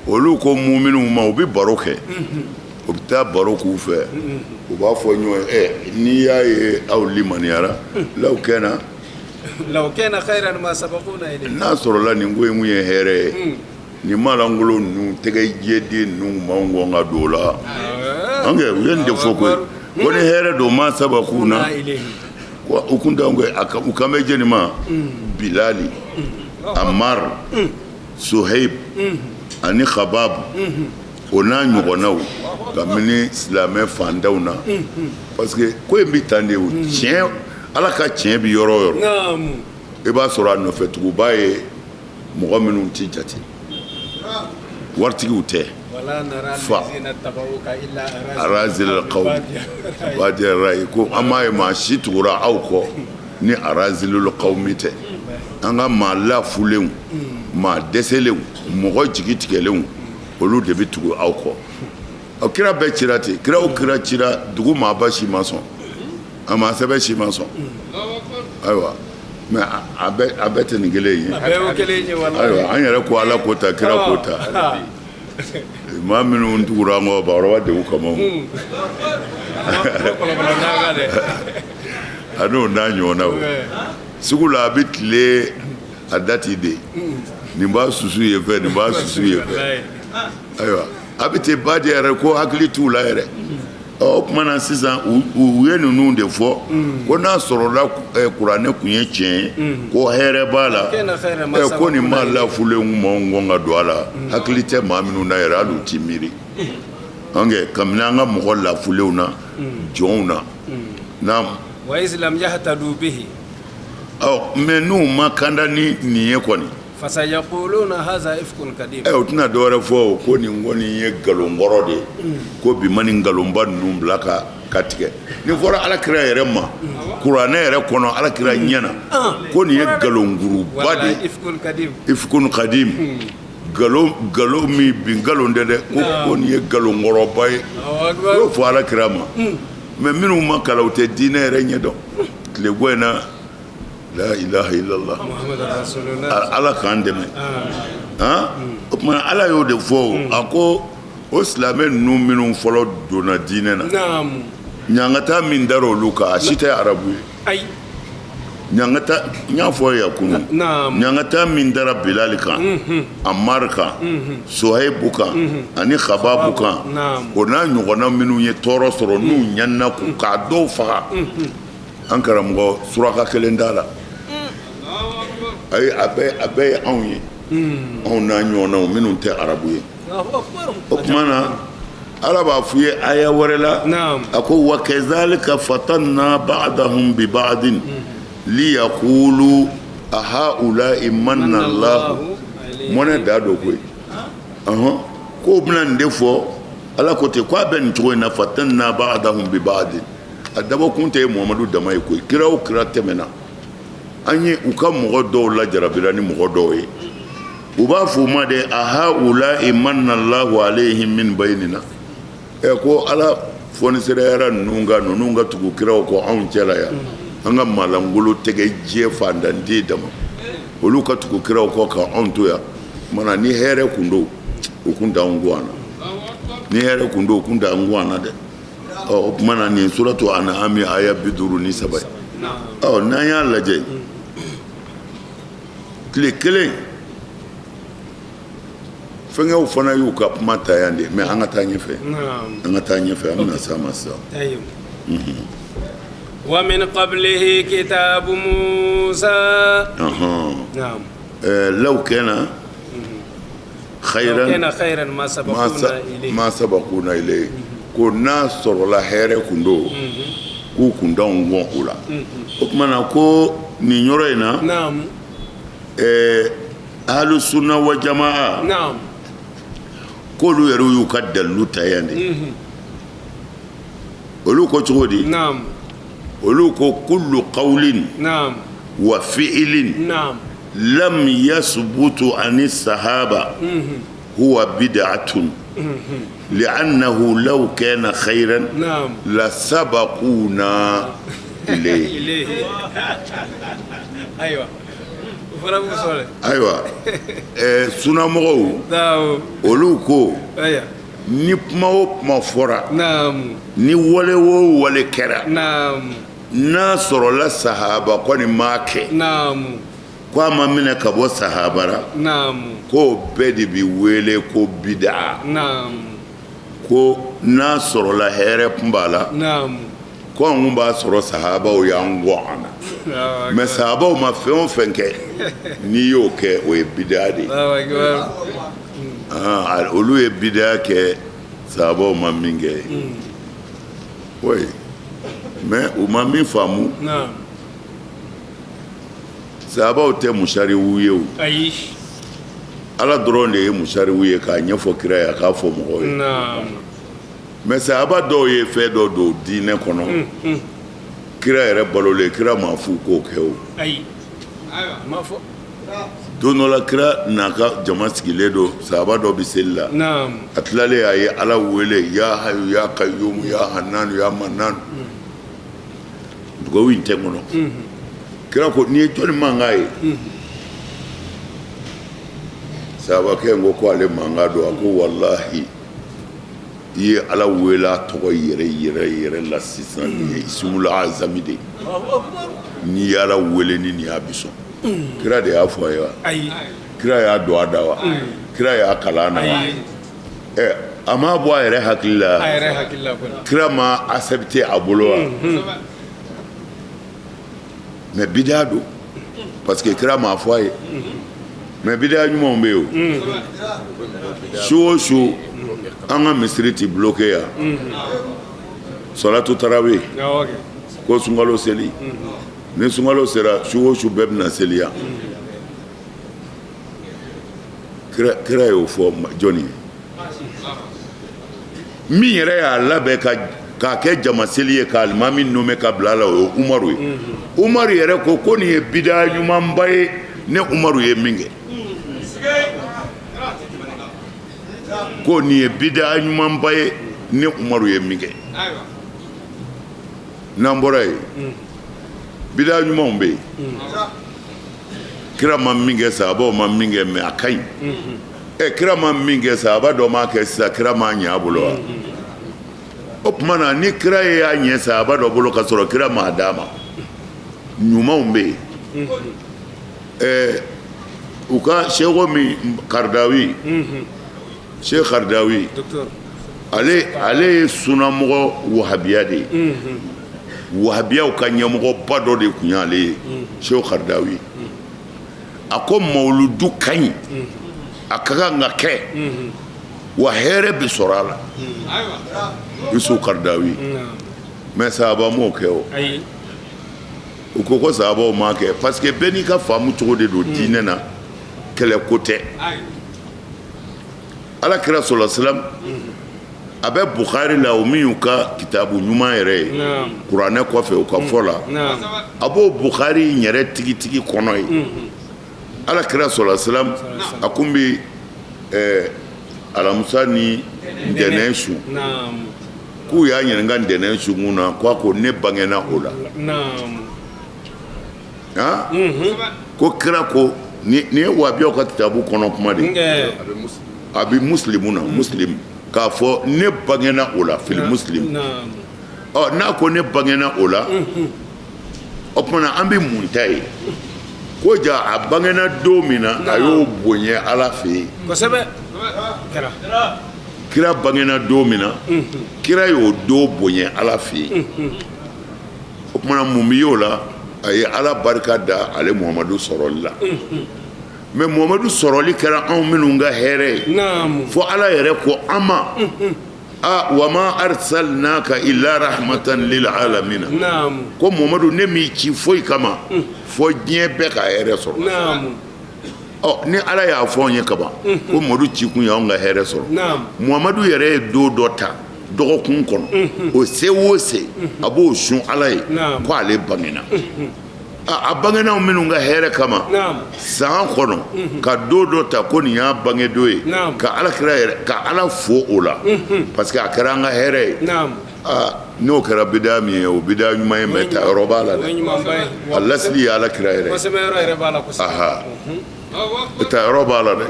olu ko muminw ma, u bɛ baro kɛ, u bɛ taa baro k'u fɛ, u b'a fɔ ɲɔgɔn ye, ɛ, n'i y'a ye aw limaniyara, law kana N'a sɔrɔla nin ko in kun ye hɛrɛ ye nin maalankolon ninnu tɛgɛ jɛden ninnu m'anw kɔn ka don o la. An kɛ u ye nin de fɔ koyi, ko ni hɛrɛ don ma sabakuna, u kun t'anw kɛ. U kan bɛ jɔni ma? Bilali, Amar, Suhaib ani Khabab, o n'a ɲɔgɔnnaw, kabini silamɛ fantanw na, parce que ko in bɛ tan de. O tiɲɛ, Ala ka tiɲɛ bɛ yɔrɔ o yɔrɔ, i b'a sɔrɔ a nɔfɛtuguba ye mɔgɔ minnu tɛ jate, waritigiw tɛ. Fa arazilal qawmi badiya rayi, ko an m'a ye maa si tugura aw kɔ ni arazilul qawmi tɛ. An ka maa lafulenw, maa dɛsɛlenw, mɔgɔ jigi tigɛlenw, olu de bɛ tugu aw kɔ. Ɔ, kira bɛɛ cira ten. Kira o kira cira, dugu maaba si ma sɔn a ma, sɛbɛn si ma sɔn. Ayiwa, mais a bɛɛ tɛ nin kelen ye. Ayiwa, an yɛrɛ ko Ala ko ta, kira ko ta. Maa minnu tugura an kɔ, bakɔrɔba degun kama, a n'o n'a ɲɔgɔnnaw. Sugu la, a bɛ tile a da ti de, nin b'a susu yen fɛ, nin b'a susu yen fɛ. Ayiwa, a bɛ ten ba de yɛrɛ ko hakili t'u la yɛrɛ. Ɔ, o tuma na sisan, u ye ninnu de fɔ ko n'a sɔrɔla kuranɛ kun ye tiɲɛ ye, ko hɛrɛ b'a la, ko nin maa lafulenw m'anw kɔn ka don a la. Hakili tɛ maa minnu na yɛrɛ, hali u ti miiri. Kɛ kabini an ka mɔgɔ lafulenw na, jɔnw na. Naamu. Wa iz lam yahtadu bihi. Ɔ, mais n'u ma kanda ni nin ye kɔni, Fasayaquluna haza ifkun kadim. Ɛ, u tɛna dɔwɛrɛ fɔ o, ko nin kɔni ye nkalonkɔrɔ de ye, ko bi ma nin nkalonba ninnu bila ka tigɛ. Nin fɔra Ala kira yɛrɛ ma kuranɛ yɛrɛ kɔnɔ, Ala kira ɲɛna ko nin ye nkalonkuruba de ye. Ifkun kadim. Ifkun kadim, nkalon min bi nkalon tɛ dɛ, ko nin ye nkalonkɔrɔba ye. U y'o fɔ Ala kira ma. Mais minnu ma kalan, u tɛ diinɛ yɛrɛ ɲɛdɔn tile ko in na. La ilaha illallah, Ala k'an dɛmɛ. O tuma Ala y'o de fɔ. A ko o silamɛ ninnu minnu fɔlɔ donna diinɛ na, ɲangata min dara olu kan, a si tɛ arabu ye. Ɲangata, n y'a fɔ yan kunun, ɲangata min dara Bilali kan, Amari kan, Suhayibu kan ani Hababu kan, o n'a ɲɔgɔnna minnu ye tɔɔrɔ sɔrɔ, n'u ɲanina k'u k'a dɔw faga, an karamɔgɔ, suraka kelen t'a la. Ayi, a bɛɛ ye anw ye, anw n'a ɲɔgɔnnaw minnu tɛ arabu ye. O tuma na, Ala b'a f'u ye aya wɛrɛ la, a ko wa kazalika fatanna ba'dahum bi ba'din liyaqulu ahaula'i manna Allahu. Mɔnɛ da don koyi. Ɔhɔn, k'o bɛna nin de fɔ. Ala ko ten k'a bɛ nin cogo in na, fatanna ba'dahum bi ba'din. A dabɔkun tɛ Muhamadu dama ye koyi. Kira o kira tɛmɛna, an ye u ka mɔgɔ dɔw lajarabira ni mɔgɔ dɔw ye. U b'a fɔ u ma de ahaula'i manna Allahu alayhim min baynina. Ɛ, ko Ala fɔnisereyara ninnu kan, ninnu ka tugu kiraw kɔ anw cɛla yan, an ka malangolo tɛgɛ jɛ fantanden dama, olu ka tugu kiraw kɔ ka anw to yan. Mana ni hɛrɛ kun don, u kun t'anw kɔn an na. Ni hɛrɛ kun don, u kun t'anw kɔn an na dɛ. Ɔ, o tuma na, nin suratu An'ami aya 53 ye. Ɔ, n'an y'a lajɛ, tile kelen fɛnkɛw fana y'u ka kuma ta yan de. Mais an ka taa ɲɛfɛ, an ka taa ɲɛfɛ, an bɛna s'a ma sisan. Wa min qablihi kitabu Musa. Law kana khayran ma sabaquna ilayhi, ko n'a sɔrɔla hɛrɛ kun don, k'u kun t'anw kɔn o la. O tuma na, ko nin yɔrɔ in na, ahlu sunna wa jamaa, k'olu yɛrɛ y'u ka dalilu ta yan de. Olu ko cogo di? Olu ko kullu qawlin wa fi'lin lam yasbutu ani sahaba huwa bid'atun li'annahu law kana khayran la sabaquna ilayhi. Ayiwa, sunamɔgɔw, olu ko ni kuma o kuma fɔra, ni wale o wale kɛra, N'a sɔrɔla sahaba kɔni m'a kɛ, ko a ma minɛ ka bɔ sahaba ra, k'o bɛɛ de bi wele ko bidaa. Ko n'a sɔrɔla hɛrɛ kun b'a la, ko an kun b'a sɔrɔ sahabaw y'an gɔn a na. Mais sahabaw ma fɛn o fɛn kɛ, n'i y'o kɛ, o ye bidaa de ye. Olu ye bidaa kɛ sahabaw ma min kɛ, oui, mais u ma min faamu, sahabaw tɛ musariw ye o. Ayi. Ala dɔrɔn de ye musariw ye k'a ɲɛfɔ kira ye, a k'a fɔ mɔgɔw ye. Mais sahaba dɔw ye fɛn dɔ don diinɛ kɔnɔ, kira yɛrɛ balolen, kira ma f'u k'o kɛ o. Ayi, ma fɔ. Don dɔ la, kira n'a ka jama sigilen don, sahaba dɔ bɛ seli la. A tilalen, a ye Ala wele: ya hayu ya kayyumu ya hannanu ya mannanu. Dugawu in tɛ n kɔnɔ. Kira ko: nin ye jɔni mankan ye? Sahabakɛ in ko ko ale mankan don. A ko: walahi, i ye Ala wele a tɔgɔ yɛrɛ yɛrɛ yɛrɛ la sisan, nin ye isumul azami de ye. N'i ye Ala wele ni nin y'a bi sɔn. Kira de y'a fɔ a ye wa? Ayi. Kira y'a don a da wa? Kira y'a kalan na wa? Ɛ, a m'a bɔ a yɛrɛ hakili la? A yɛrɛ hakili la kɔni. Kira ma accepté a bolo wa? Mais bidaa don, parce que kira m'a fɔ a ye. Mais bidaa ɲumanw bɛ yen o. Su o su, an ka misiri ti bloqué yan, salatu tarawih. Awɔ kɛ. Ko sunkalo seli, ni sunkalo sera, su o su, bɛɛ bɛna seli yan. Kira y'o fɔ jɔnni ye? Min yɛrɛ y'a labɛn ka k'a kɛ jama seli ye, ka alimami nommé ka bila a la, o ye Umaru ye. Umaru yɛrɛ ko ko nin ye bidaa ɲumanba ye, ne Umaru ye min kɛ, ko nin ye bidaa ɲumanba ye, ne Umaru ye min kɛ. N'an bɔra yen, bidaa ɲumanw bɛ yen, kira ma min kɛ, sahabaw ma min kɛ, mais a ka ɲi. Ɛ, kira ma min kɛ, sahaba dɔ m'a kɛ sisan, kira m'a ɲɛ a bolo wa? O tuma na, ni kira ye y'a ɲɛ sahaba dɔ bolo ka sɔrɔ kira m'a d'a ma, ɲumanw bɛ yen. Ɛɛ, u ka seko min, Karidawi, Sheikh Karidawi, Docteur. ale ye sunamɔgɔ wahabiya de ye. Wahabiyaw ka ɲɛmɔgɔba dɔ de tun y'ale ye, Sheikh Karidawi. A ko mawuludu ka ɲi, a ka kan ka kɛ, wa hɛrɛ bɛ sɔrɔ a la, Yusuf Karidawi. Mais sahaba m'o kɛ o. Ayi. U ko ko sahabaw m'a kɛ, parce que bɛɛ n'i ka faamu cogo de don diinɛ na, kɛlɛ ko tɛ. Ala kira sɔlɔ salam, a bɛ Bukhari la, o min y'u ka kitabu ɲuman yɛrɛ ye kuranɛ kɔfɛ, u ka fɔ la, a b'o Bukhari in yɛrɛ tigitigi kɔnɔ ye. Ala kira sɔlɔ salam, a kun bɛ alamusa ni ntɛnɛn sun. K'u y'a ɲininka ntɛnɛn sunkun na, k'a ko: ne bangena o la. Han, ko kira ko nin ye wahabiyaw ka kitabu kɔnɔ kuma de ye. A bɛ Muslimu na, Muslim, k'a fɔ ne bangena o la, fili Muslim. Ɔ, n'a ko ne bangena o la, o tuma na an bɛ mun ta ye? Ko ja a bangena don min na, a y'o bonya Ala fɛ yen. Kosɛbɛ, kɛra. Kira bangena don min na, kira y'o don bonya Ala fɛ yen. O tuma na, mun bɛ y'o la? A ye Ala barika da ale Muhamadu sɔrɔli la. Mais Muhamadu sɔrɔli kɛra anw minnu ka hɛrɛ ye, fo Ala yɛrɛ ko an ma: a wa ma arsalnaka illa rahmatan lil alamina. Ko Muhamadu, ne m'i ci foyi kama fo diɲɛ bɛɛ ka hɛrɛ sɔrɔ. Ɔ, ni Ala y'a fɔ anw ye kaban ko Muhamadu ci kun y'anw ka hɛrɛ sɔrɔ, Muhamadu yɛrɛ ye don dɔ ta dɔgɔkun kɔnɔ, o se o se, a b'o sun Ala ye ko ale bangena. A bangenaw minnu ka hɛrɛ kama, san kɔnɔ ka don dɔ ta ko nin y'a bange don ye, ka Ala kira yɛrɛ ka Ala fo o la, parce que a kɛra an ka hɛrɛ ye. Aa, n'o kɛra bida min ye, o bida ɲuman ye, mais tayɔrɔ b'a la dɛ. A lasili ye Ala kira yɛrɛ ye. Aha, tayɔrɔ b'a la dɛ.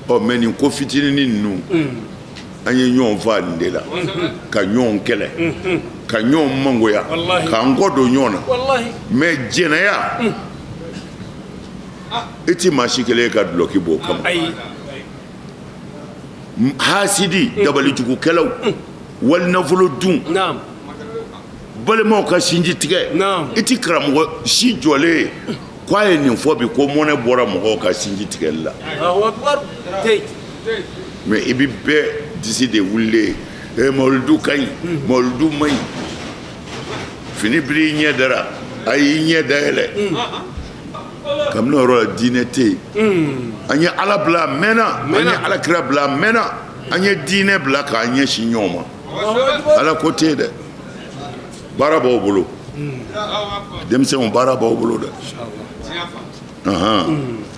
Ɔ, mais nin ko fitinin ninnu An ye ɲɔgɔn faa nin de la, ka ɲɔgɔn kɛlɛ, ka ɲɔgɔn mangoya, k'an kɔ don ɲɔgɔn na. Mais jɛnɛya, i ti maa si kelen ye ka dulɔki bɔ o kama. Hasidi, dabalijugukɛlaw, walinafolo dun, balimaw ka sinji tigɛ, i ti karamɔgɔ si jɔlen ye k'a ye nin fɔ bi ko mɔnɛ bɔra mɔgɔw ka sinji tigɛli la. Mais i bɛ bɛɛ disi de wulilen ye, mawuludu ka ɲi, mawuludu man ɲi, fini biri i ɲɛ dara, a y'i ɲɛ dayɛlɛ. Kabini o yɔrɔ la, diinɛ tɛ yen. An ye Ala bila a mɛnna, an ye Ala kira bila a mɛnna, an ye diinɛ bila k'an ɲɛsin ɲɔgɔn ma. Ala ko tɛ yen dɛ. Baara b'aw bolo, denmisɛnw, baara b'aw bolo dɛ.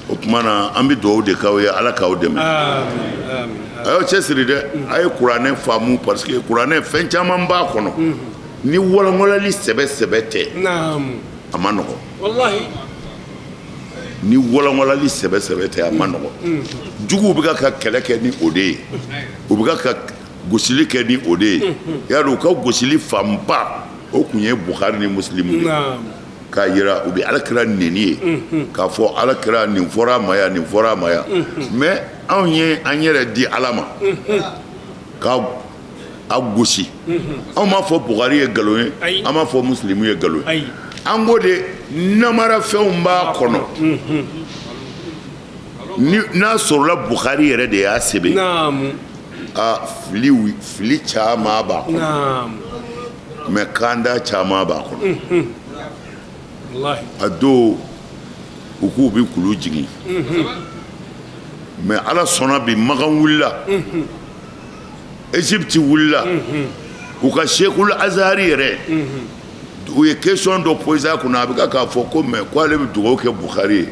O tuma na, an bɛ dugawu de k'aw ye, Ala k'aw dɛmɛ. A y'aw cɛsiri dɛ, a ye kuranɛ faamu, parce que kuranɛ, fɛn caman b'a kɔnɔ, ni walanwalali sɛbɛ sɛbɛ tɛ, a ma nɔgɔ. Ni walanwalali sɛbɛ sɛbɛ tɛ, a ma nɔgɔ. Juguw bɛ ka kɛlɛ kɛ ni o de ye, u bɛ ka gosili kɛ ni o de ye. Y'a dɔn, u ka gosili fanba, o tun ye Bukhari ni Muslim de ye, k'a jira u bɛ Alakira neni ye, k'a fɔ Alakira nin fɔra a ma yan, nin fɔra a ma yan. Mais anw ye an yɛrɛ di Ala ma ka a gosi. Anw m'a fɔ Bukhari ye nkalon ye, an m'a fɔ Muslim ye nkalon ye. An ko de namarafɛnw b'a kɔnɔ. N'a sɔrɔla Bukhari yɛrɛ de y'a sɛbɛn, a fili fili caman b'a kɔnɔ, mais kanda caman b'a kɔnɔ. A don, u k'u bɛ kulu jigin, mais Ala sɔnna bi, Makan wulila, Égypte wulila, u ka Sheikhul Azhari yɛrɛ, u ye question dɔ posé a kunna, a bɛ k'a fɔ ko mais ko ale bɛ dugawu kɛ Bukhari ye,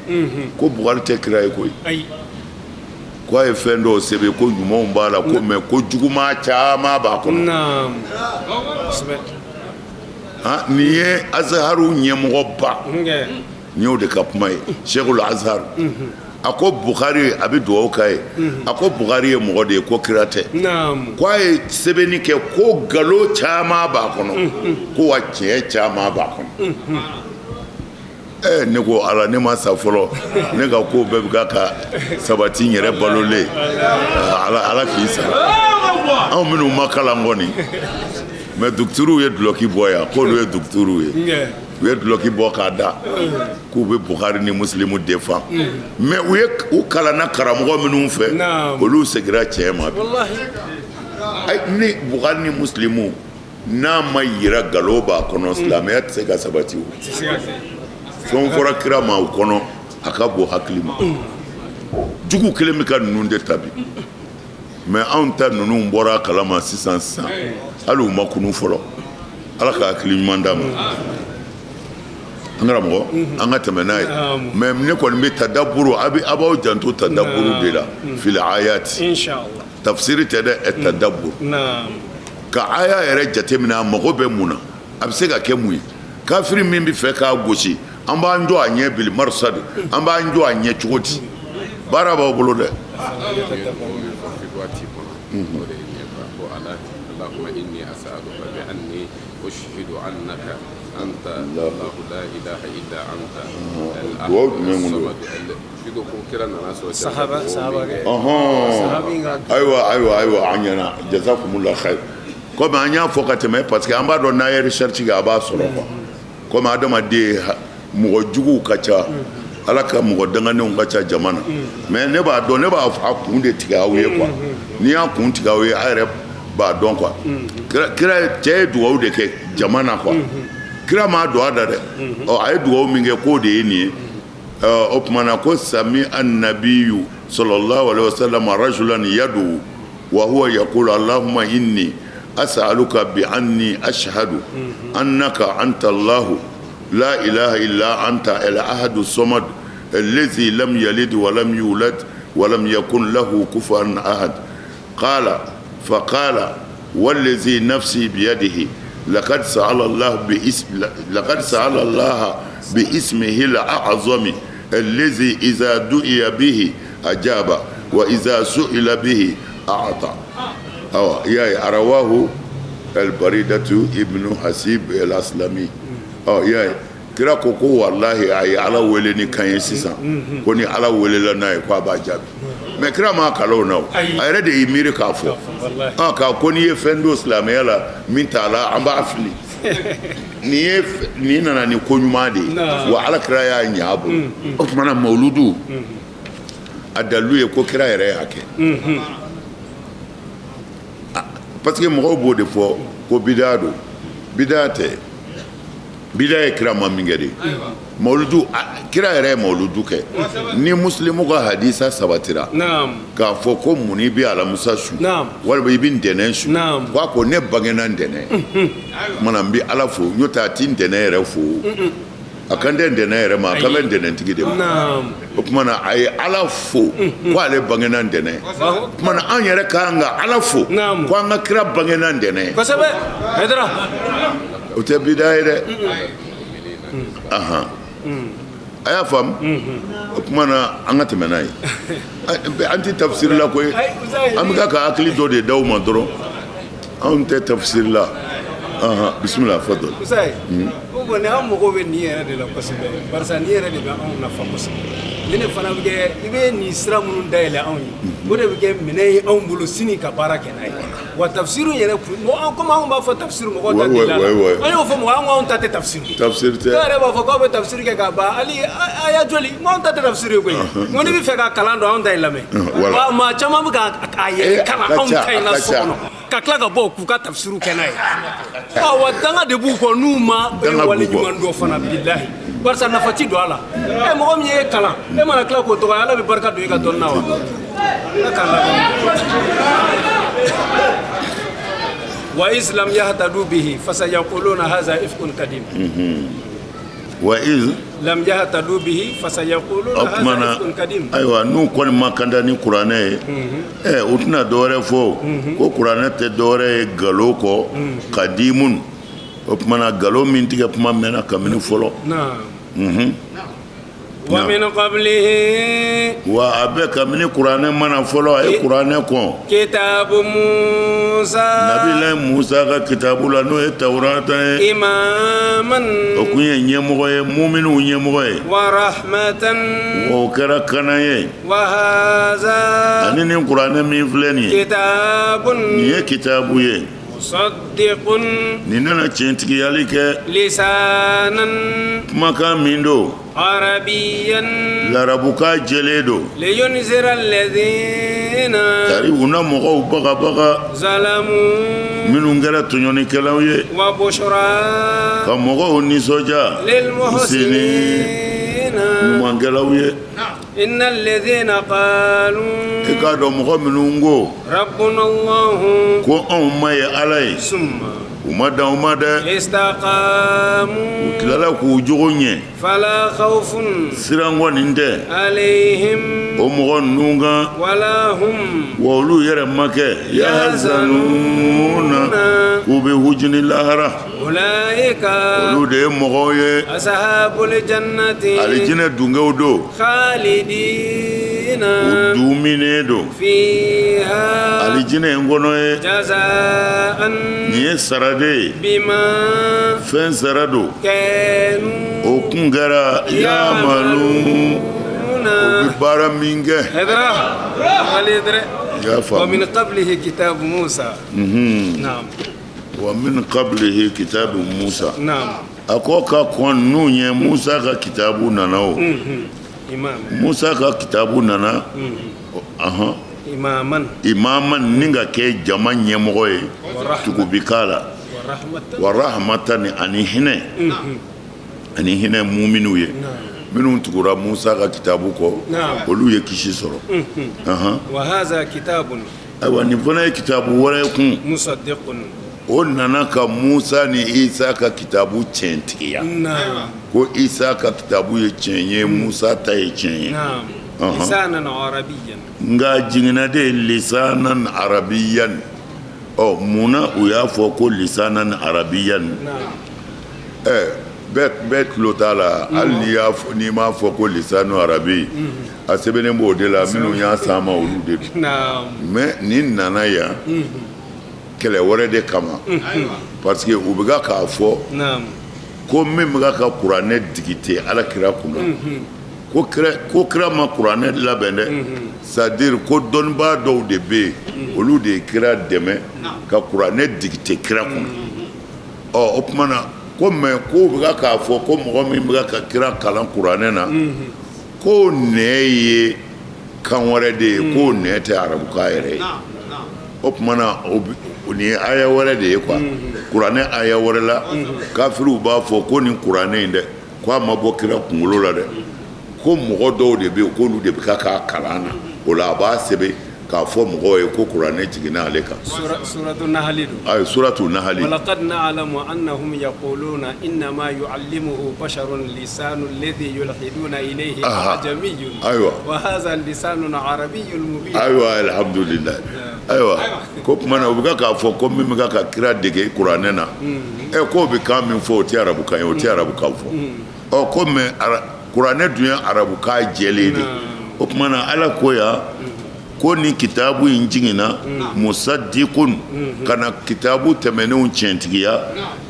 ko Bukhari tɛ kira ye koyi, ko a ye fɛn dɔw sɛbɛn, ko ɲumanw b'a la, ko mais ko juguman caman b'a kɔnɔ. Nin ye Azharu ɲɛmɔgɔba, nin y'o de ka kuma ye, Sheikhul Azhar. A ko Bukhari, a bɛ dugawu k'a ye, a ko Bukhari ye mɔgɔ de ye, ko kira tɛ, ko a ye sɛbɛnni kɛ, ko nkalon caman b'a kɔnɔ, ko wa tiɲɛ caman b'a kɔnɔ. Ɛ, ne ko Ala, ne ma sa fɔlɔ, ne ka ko bɛɛ bɛ ka sabati n yɛrɛ balolen. Ala, Ala k'i sara. Anw minnu ma kalan kɔni, mais dugutiriw ye dulɔki bɔ yan, k'olu ye dugutiriw ye, u ye dulɔki bɔ k'a da k'u bɛ Bukhari ni Muslimu défend. Mais u ye u kalanna karamɔgɔ minnu fɛ, olu seginna tiɲɛ ma bi. Ni Bukhari ni Muslimu n'a ma yira nkalon b'a kɔnɔ, silamɛya tɛ se ka sabati. O fɛn fɔra kira ma o kɔnɔ, a ka bon hakili ma. Jugu kelen bɛ ka ninnu de ta bi, mais anw ta ninnu bɔra a kalama sisan sisan, hali u ma kunu fɔlɔ. Ala ka hakili ɲuman d'a ma. An karamɔgɔ, an ka tɛmɛ n'a ye. Mais ne kɔni bɛ tadaburu, a bɛ a b'aw janto tadaburu de la fil ayati. Tafsiri tɛ dɛ, tadaburu, ka aya yɛrɛ jateminɛ, a mago bɛ mun na, a bɛ se ka kɛ mun ye. Kafiri min bɛ fɛ k'a gosi, an b'an jɔ a ɲɛ bil marsad, an b'an jɔ a ɲɛ cogo di? Baara b'aw bolo dɛ. Waati kɔnɔ, o de ye ɲɛfa ko ala اللهم إني أسألك بأني أشهد أنك أنت الله لا إله إلا أنت. Duwawu jumɛn kun don? Ko kira nana sɔrɔ. Sahaba, sahaba kɛ. Ayiwa, ayiwa, ayiwa, an ɲɛna. Jazakumullah khair. Komi an y'a fɔ ka tɛmɛ, parce que an b'a dɔn n'a ye recherche kɛ, a b'a sɔrɔ quoi. Komi adamaden mɔgɔ juguw ka ca, Ala ka mɔgɔ danganenw ka ca jama na, mais ne b'a dɔn, ne b'a a kun de tigɛ aw ye quoi. N'i y'a kun tigɛ aw ye, a yɛrɛ b'a dɔn quoi. Kira cɛ ye dugawu de kɛ jama na quoi. Kira m'a don a da dɛ. Ɔ, a ye dugawu min kɛ, k'o de ye nin ye. O tuma na, ko سمع النبي صلى الله عليه وسلم رجلا يدعو وهو يقول اللهم إني أسألك بأني أشهد أنك أنت الله لا إله إلا أنت الأحد الصمد الذي لم يلد ولم يولد ولم يكن له كفوا أحد. قال فقال والذي نفسي بيده لقد سأل الله باسمه الأعظم الذي إذا دعي به أجاب وإذا سئل به أعطى. Awa, i y'a ye, rawahu albaridatu ibnu hasib el aslami. Ɔ, i y'a ye, kira ko ko walahi, a ye Ala wele ni kan ye sisan ko ni Ala welela n'a ye, ko a b'a jaabi. Mais kira m'a kalan o na o, a yɛrɛ de y'i miiri k'a fɔ. Ah, k'a ko n'i ye fɛn don silamɛya la min t'a la, an b'a fili. Nin ye, nin nana ni ko ɲuman de ye wa, Ala kira y'a ɲɛ a bolo. O tuma na, mawuludu a dalilu ye ko kira yɛrɛ y'a kɛ, parce que mɔgɔw b'o de fɔ ko bidaa don. Bidaa tɛ, bidaa ye kira ma min kɛ de. Mawuludu, kira yɛrɛ ye mawuludu kɛ. Ni musilimu ka hadisa sabatira k'a fɔ ko mun, i bɛ alamusa su walima i bɛ ntɛnɛn su, k'a ko ne bangena ntɛnɛn, kumana n bɛ Ala fo, n'o tɛ a ti ntɛnɛn yɛrɛ fo, a kan tɛ ntɛnɛn yɛrɛ ma, a kan bɛ ntɛnɛntigi de ma. O tuma na, a ye Ala fo ko ale bangena ntɛnɛn. O tuma na, an yɛrɛ ka kan ka Ala fo ko an ka kira bangena ntɛnɛn. Kosɛbɛ. O tɛ bida ye dɛ. Ahan, a y'a faamu. O tuma na, an ka tɛmɛ n'a ye. An tɛ tafsiri la koyi, an bɛ ka hakili dɔ de d'aw ma dɔrɔn, anw tɛ tafsiri la. Ahan, bisimila, fadal. Usayi, o kɔni, an mago bɛ nin yɛrɛ de la kosɛbɛ, barisa nin yɛrɛ de bɛ anw nafa kosɛbɛ. Nin de fana bɛ kɛ, i bɛ nin sira minnu dayɛlɛ anw ye, o de bɛ kɛ minɛn ye anw bolo sini ka baara kɛ n'a ye. Wa tafsiru yɛrɛ kun, mɔgɔ komi anw b'a fɔ tafsiru, mɔgɔw ta delila la, an y'o fɔ mɔgɔ, an ko anw ta tɛ tafsiru. Tafsiri tɛ. Dɔw yɛrɛ b'a fɔ k'aw bɛ tafsiru kɛ k'a ban, hali aya joli, n ko anw ta tɛ tafsiru ye koyi. N ko n'i bɛ fɛ ka kalan dɔn, anw ta in lamɛn. Wa maa caman bɛ ka a yɛrɛ kalan anw ta in na so kɔnɔ, ka tila ka bɔ k'u ka tafsiru kɛ n'a ye. Wa danga de b'u kɔ n'u ma wale ɲuman dɔ fana, bilahi, barisa nafa ti don a la. Ɛ, mɔgɔ min ye kalan, e mana tila k'o tɔgɔ, Ala bɛ barika don i ka dɔnni na. Wa Ala k'an laban. Wa iz lam yahtadu bihi fasayaquluna haza ifkun kadim. Wa iz lam yahtadu bihi fasayaquluna o tuma haza na, ifkun kadim. Ayiwa, n'u kɔni ma kanda ni kuranɛ ye, ɛ, u tɛna dɔwɛrɛ fɔ ko kuranɛ tɛ dɔwɛrɛ ye nkalon kɔ, kadimun. O tuma na, nkalon min tigɛ kuma mɛnna kabini fɔlɔ. Naam. Wa min qablihi Wa a bɛ kabini kuranɛ mana fɔlɔ, a ye kuranɛ kɔn. Kitabu Musa. Nabilayi Musa ka kitabu la, n'o ye Tawurata ye. Imaman. O kun ye ɲɛmɔgɔ ye, muminiw ɲɛmɔgɔ ye. Wa rahmatan. Wa o kɛra kana ye. Wa haza. Ani nin kuranɛ min filɛ nin ye, kitabun. Nin ye kitabu ye. Musaddiqun. Nin nana tiɲɛtigiyali kɛ. Lisanan. Kumakan min don, arabiyan. Larabukan jɛlen don. Liyunzira alladhina. Tari u na mɔgɔw bagabaga, zalamu. Minnu kɛra tɔɲɔnikɛlaw ye. Wa bushra. Ka mɔgɔw nisɔndiya. Lilmuhsinina. Ɲumankɛlaw ye. Inna alladhina qalu. I k'a dɔn, mɔgɔ minnu ko rabbuna Allahu. Ko anw ma ye Ala ye. Summa. U ma dan u ma dɛ. Istaqamu. U tilala k'u jogo ɲɛ. Fala khawfun. Siran kɔni tɛ alayhim. O mɔgɔ ninnu kan. Wala hum. Wa olu yɛrɛ ma kɛ yahzanuna, k'u bɛ hujuni lahara. Ulaika. Olu de ye mɔgɔw ye. Ashabul jannati. Alijinɛ dungew don. Khalidina. U duminen don fiha. Alijinɛ in kɔnɔ ye. Jazaan. Nin ye sara de ye. Bima. Fɛn sara don. Kanu. O kun kɛra yamalu, u bɛ baara min kɛ. Hedra Khalidre. I y'a wa faamu. Min qablihi kitabu Musa. Naam. Wa min qablihi kitabu Musa. Naam. A ko ka kɔn ninnu ye, Musa ka kitabu nana o. Imam. Musa ka kitabu nana, ahan. Imaman. Imaman, ni ka kɛ jama ɲɛmɔgɔ ye, tugu bi k'a la. Wa rahmatan. Wa rahmatan, ani hinɛ, ani hinɛ muminiw ye. Minnu tugura Musa ka kitabu kɔ, Naam. olu ye kisi sɔrɔ, ahan. Wa hadha kitabun. Ayiwa, nin fana ye kitabu wɛrɛ ye kun. Musaddiqun. O nana ka Musa ni Isa ka kitabu tiɲɛtigiya. Naam. Ko Isa ka kitabu ye tiɲɛ ye, Musa ta ye tiɲɛ ye. Naam. Lisanan arabiyyan. Nka jiginna de lisanan arabiyan. Ɔ, munna u y'a fɔ ko lisanan arabiyan? Naam. Ɛ, bɛɛ tulo t'a la. Hali n'i y'a fɔ, n'i m'a fɔ ko lisanu arabi, a sɛbɛnnen b'o de la. Minnu y'a san ma, olu de don. Naam. Mais nin nana yan. Kɛlɛ wɛrɛ de kama, parce que u bɛ k'a fɔ ko min bɛ ka kuranɛ dicter ala kira kunna, ko kira ma kuranɛ labɛn dɛ, c'est à dire ko dɔnnibaa dɔw de bɛ yen, olu de ye kira dɛmɛ ka kuranɛ dicter kira kunna. Ɔ, o tuma na ko mais ko bɛ k'a fɔ ko mɔgɔ min bɛ ka kira kalan kuranɛ na, ko nɛ ye kan wɛrɛ de ye, k'o nɛ tɛ arabukan yɛrɛ ye. O tuma na nin ye aya wɛrɛ de ye quoi. Kuranɛ aya wɛrɛ la, kafiriw b'a fɔ ko nin kuranɛ in dɛ, ko a ma bɔ kira kunkolo la dɛ, ko mɔgɔ dɔw de bɛ yen, k'olu de bɛ k'a kalan na. O la a b'a sɛbɛn k'a fɔ mɔgɔw ye ko kuranɛ jiginna ale kan. Suratu Nahali don. Ayi, suratu Nahali. Walaqad na'lamu annahum yaquluna innama yu'allimuhu basharun lisanu alladhi yulhiduna ilayhi a'jamiyyun. Ayiwa. Wa hadha lisanun arabiyyun mubin. Ayiwa, alhamdulillah. Ayiwa, ko tuma na u bɛ k'a fɔ ko min bɛ ka kira dege kuranɛ na, ɛ, k'o bɛ kan min fɔ, o tɛ arabukan ye, o tɛ arabukan fɔ. Ɔ, ko mais kuranɛ dun ye arabukan jɛlen de. O tuma na ala ko yan ko ni kitabu in jiginna musaddiqun, ka na kitabu tɛmɛnenw tiɲɛtigiya,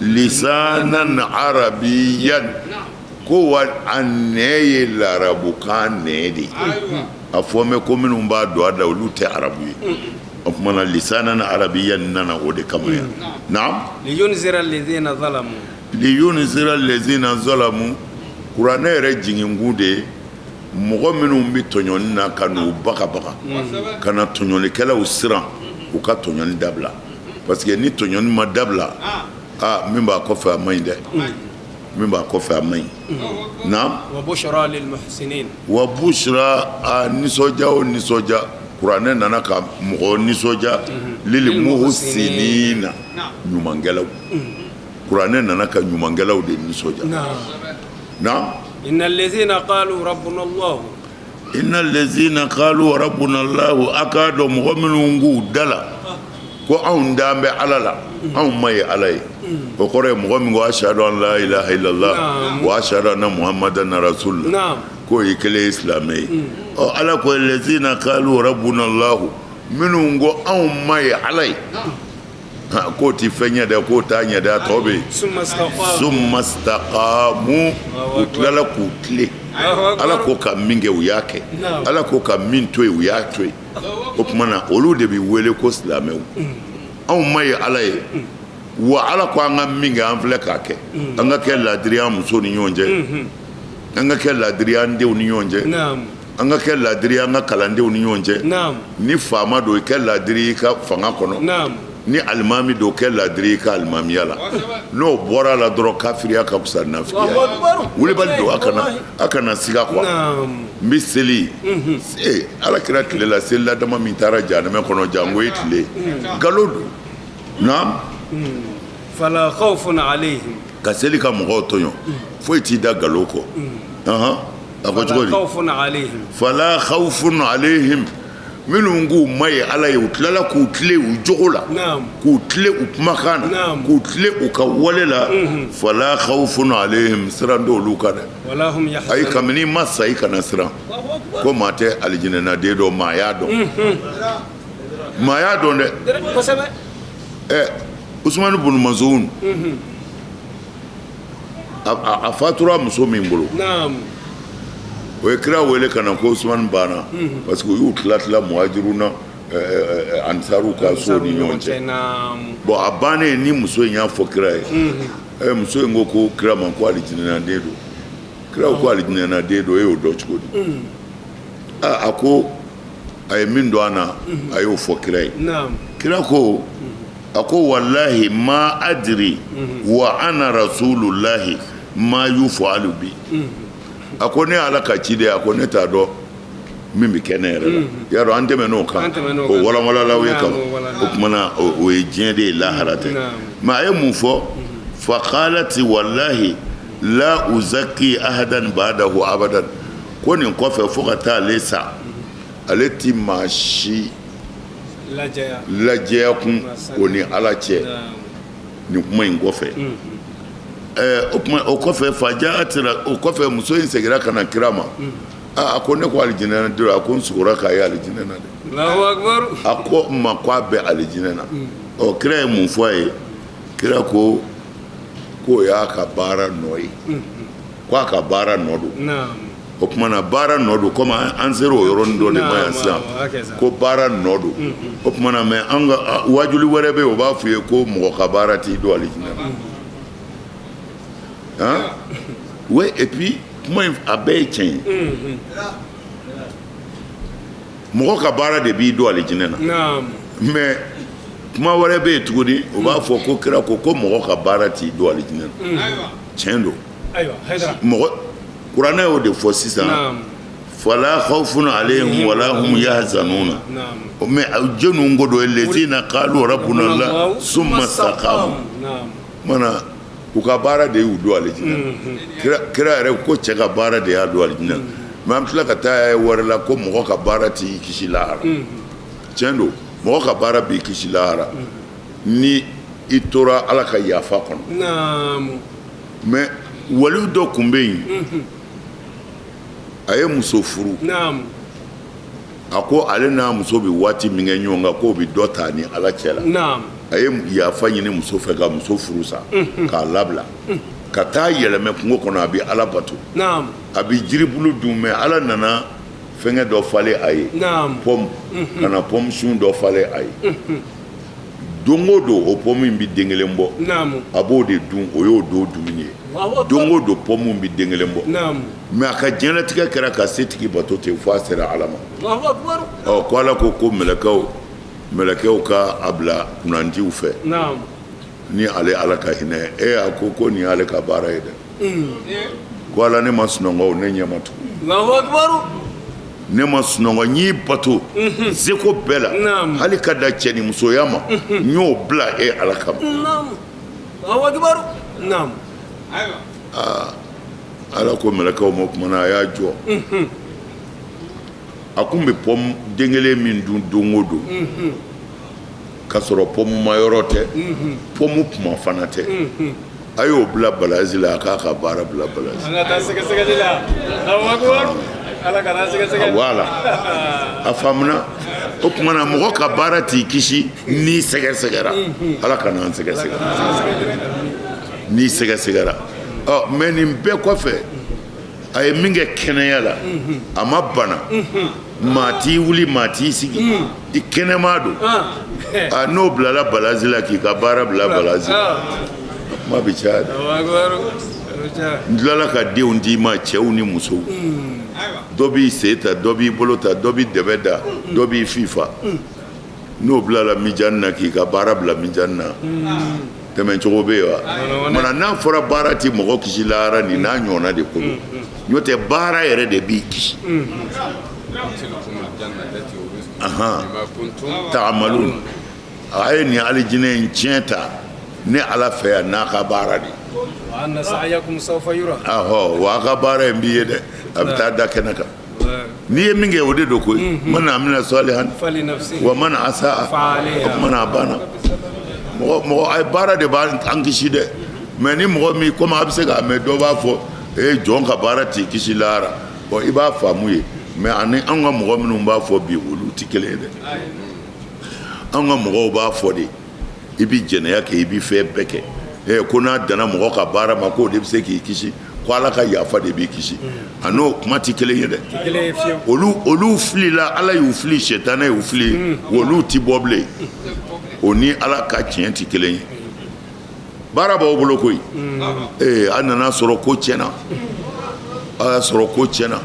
lisanan arabiyan, ko wa a nɛ ye larabukan nɛ de ye. A fɔ mɛ ko minnu b'a don a da, olu tɛ arabu ye. O tuma na lisanan arabiyan nana o de kama yan. Naam. Liyunzira alladhina zalamu. Liyunzira alladhina zalamu, kuranɛ yɛrɛ jiginkun de ye mɔgɔ minnu bɛ tɔɲɔni na, ka n'u bagabaga, ka na tɔɲɔlikɛlaw siran u ka tɔɲɔni dabila, parce que ni tɔɲɔni ma dabila, aa, min b'a kɔfɛ a man ɲi dɛ, min b'a kɔfɛ a man ɲi. Naam. Wa bushra lil muhsinin. Wa bushra, a nisɔndiya o nisɔndiya, kuranɛ nana ka mɔgɔ nisɔndiya, lil muhsinina, ɲumankɛlaw. Kuranɛ nana ka ɲumankɛlaw de nisɔndiya. Naam. Inna alladhina qalu rabbuna Allah. Inna allazina qalu rabbuna Allah, a k'a dɔn mɔgɔ minnu k'u da la ko anw dan bɛ ala la, anw ma ye ala ye. O kɔrɔ ye mɔgɔ min ko ashhadu an la ilaha illallah wa ashhadu anna muhammadan rasulullah, k'o ye kelen ye silamɛ ye. Ɔ, ala ko allazina qalu rabbuna Allah, minnu ko anw ma ye ala ye, k'o ti fɛn ɲɛ dɛ, k'o t'a ɲɛ dɛ, a tɔ bɛ yen. Summa staqamu, u tilala k'u tilen. Ala ko ka min kɛ, u y'a kɛ. Ala ko ka min to yen, u y'a to yen. O tuma na olu de bɛ wele ko silamɛw. Anw ma ye ala ye wa ala ko an ka min kɛ, an filɛ k'a kɛ. An ka kɛ laadiri an muso ni ɲɔgɔn cɛ, an ka kɛ laadiri an denw ni ɲɔgɔn cɛ, an ka kɛ laadiri an ka kalandenw ni ɲɔgɔn cɛ. Ni faama don, i kɛ laadiri i ka fanga kɔnɔ. Ni alimami don, kɛ laadiri i ka alimamiya la. N'o bɔra la dɔrɔn, kafiriya ka fisa nafigiya ye. Wulibali don, a kana siga quoi. N bɛ seli ee, ala kira tile la, selila dama min taara jahanamɛ kɔnɔ, jango e tile, nkalon don. Naam. Fala khawfun alayhim. Ka seli ka mɔgɔw tɔɲɔ, foyi t'i da nkalon kɔ. A ko cogo di? Fala khawfun alayhim, minnu k'u ma ye ala ye, u tilala k'u tilen u jogo la, k'u tilen u kumakan na, k'u tilen u ka wale la, fala khawfun alayhim, siran t'olu kan dɛ. Ayi, kabini ma sa, i kana siran ko maa tɛ alijinɛnaden dɔn. Maa y'a dɔn, maa y'a dɔn dɛ. Ɛ, Usumani bunu Mazun, a fatura muso min bolo, o ye kira wele ka na ko Usumani banna, parce que u y'u tila tila muhajiru na ansaru ka so ni ɲɔgɔn cɛ. Bon, a bannen ni muso in y'a fɔ kira ye, ɛ, muso in ko ko kira ma ko alijinɛnaden don. Kira ko alijinɛnaden don, e y'o dɔn cogo di? A ko a ye min don a na, a y'o fɔ kira ye. Kira ko, a ko walahi ma adri wa ana rasulullahi ma yufalu bi. A ko ne ala ka ciden, a ko ne t'a dɔn min bɛ kɛ ne yɛrɛ la. Yarɔ, an tɛmɛn'o kan, o walanwalanlaw ye kan. O tuma na o ye diɲɛ de ye, lahara tɛ. Mais a ye mun fɔ? Faqalati walahi la uzaki ahadan ba'dahu abadan. Ko nin kɔfɛ, fo ka taa ale sa, ale ti maa si lajɛya kun o ni ala cɛ nin kuma in kɔfɛ. O tuma o kɔfɛ, fajaat, o kɔfɛ muso in seginna ka na kira ma. A ko ne ko alijinɛ na, a ko n sugora k'a ye alijinɛ na dɛ. A ko n ma ko a bɛ alijinɛ na. Ɔ, kira ye mun fɔ a ye? Kira ko k'o y'a ka baara nɔ ye, ko a ka baara nɔ don. O tuma na baara nɔ don, komi an sera o yɔrɔnin dɔ de ma yan sisan, ko baara nɔ don. O tuma na, mais an ka wajuli wɛrɛ bɛ yen, o b'a f'i ye ko mɔgɔ ka baara t'i don alijinɛ na. Han, oui, et puis kuma in a bɛɛ ye tiɲɛ ye. Mɔgɔ ka baara de b'i don alijinɛ na, mais kuma wɛrɛ bɛ yen tuguni, o b'a fɔ ko kira ko ko mɔgɔ ka baara t'i don alijinɛ na. Tiɲɛ don, mɔgɔ kuranɛ y'o de fɔ sisan: fala khawfun alayhim wala hum yahzanuna. Mais jɔnniw ko don? Lezina qalu rabbuna Allah summa istaqamu. Mana u ka baara de y'u don alijinɛ. Kira yɛrɛ ko cɛ ka baara de y'a don alijinɛ. Mais an tila ka taa wɛrɛ la ko mɔgɔ ka baara t'i kisi lahara. Tiɲɛ don, mɔgɔ ka baara b'i kisi lahara ni i tora Ala ka yafa kɔnɔ. Mais waliw dɔ tun bɛ yen, a ye muso furu. A ko ale n'a muso bɛ waati min kɛ ɲɔgɔn kan, k'o bɛ dɔ ta ni Ala cɛ la. A ye yafa ɲini muso fɛ ka muso furu sa k'a labila ka taa yɛlɛmɛ kungo kɔnɔ. A bɛ Ala bato, a bɛ jiribulu dun. Mais Ala nana fɛnkɛ dɔ falen a ye, pomme, ka na pomme sun dɔ falen a ye. Don o don, o pomme in bɛ den kelen bɔ, a b'o de dun. O y'o don dumuni ye. Don o don, pomme bɛ den kelen bɔ. Mais a ka diɲɛlatigɛ kɛra ka setigi bato ten fo a sera Ala ma. Ɔ, ko Ala ko ko mɛlɛkɛw ka a bila kunnandiw fɛ ni ale Ala ka hinɛ. E, a ko ko nin y'ale ka baara ye dɛ. Ko Ala, ne ma sunɔgɔ, ne ɲɛ ma tugun, ne ma sunɔgɔ, n y'i bato seko bɛɛ la, hali ka da cɛ ni musoya ma, n y'o bila e Ala kama. Aa, Ala ko mɛlɛkɛw ma, o tuma na a y'a jɔ. A kun bɛ pomme den kelen min dun don o don, k'a sɔrɔ pomme ma yɔrɔ tɛ, pomme kuma fana tɛ, a y'o bila balance la, a k'a ka baara bila balance. An ka taa sɛgɛsɛgɛli la. Ala kana sɛgɛsɛgɛ. Voilà, a faamuna. O tuma na mɔgɔ ka baara t'i kisi n'i sɛgɛsɛgɛra. Ala kana an sɛgɛsɛgɛ n'i sɛgɛsɛgɛra. Ɔ, mais nin bɛɛ kɔfɛ, a ye min kɛ kɛnɛya la, a ma bana, maa t'i wuli, maa t'i sigi, i kɛnɛma don. A n'o bilala balance la, k'i ka baara bila balance la, kuma bɛ caya dɛ. N tilala ka denw d'i ma, cɛw ni musow. Dɔ b'i sen ta, dɔ b'i bolo ta, dɔ b'i dɛbɛ da, dɔ b'i fifa. N'o bilala mijani na, k'i ka baara bila mijani na, tɛmɛcogo bɛ yen wa? Mana n'a fɔra baara tɛ mɔgɔ kisi lahara, nin n'a ɲɔgɔnna de ko don. N'o tɛ, baara yɛrɛ de b'i kisi. Ta'amalun, a ye nin alijinɛ in tiɲɛ ta ne Ala fɛ yan n'a ka baara de. Ahɔ, wa a ka baara in b'i ye dɛ, a bɛ taa da kɛnɛ kan. N'i ye min kɛ, o de don koyi. Man amila salihan wa man asaa, o tuma na a banna. Mɔgɔ mɔgɔ, a ye baara de b'an kisi dɛ. Mais ni mɔgɔ min, komi a bɛ se k'a mɛn, dɔ b'a fɔ ee, jɔn ka baara t'i kisi lahara. Bon, i b'a faamu ye, mais ani an ka mɔgɔ minnu b'a fɔ bi, olu tɛ kelen ye dɛ. An ka mɔgɔw b'a fɔ de, i bɛ jɛnɛya kɛ, i bɛ fɛn bɛɛ kɛ, ko n'a danna mɔgɔ ka baara ma, k'o de bɛ se k'i kisi, ko Ala ka yafa de b'i kisi. A n'o kuma tɛ kelen ye dɛ. Olu filila, Ala y'u fili, sɛtanɛ y'u fili, olu tɛ bɔ bilen. O ni Ala ka tiɲɛ tɛ kelen ye. Baara b'aw bolo koyi. Ee, a nana sɔrɔ ko tiɲɛna, a y'a sɔrɔ ko tiɲɛna,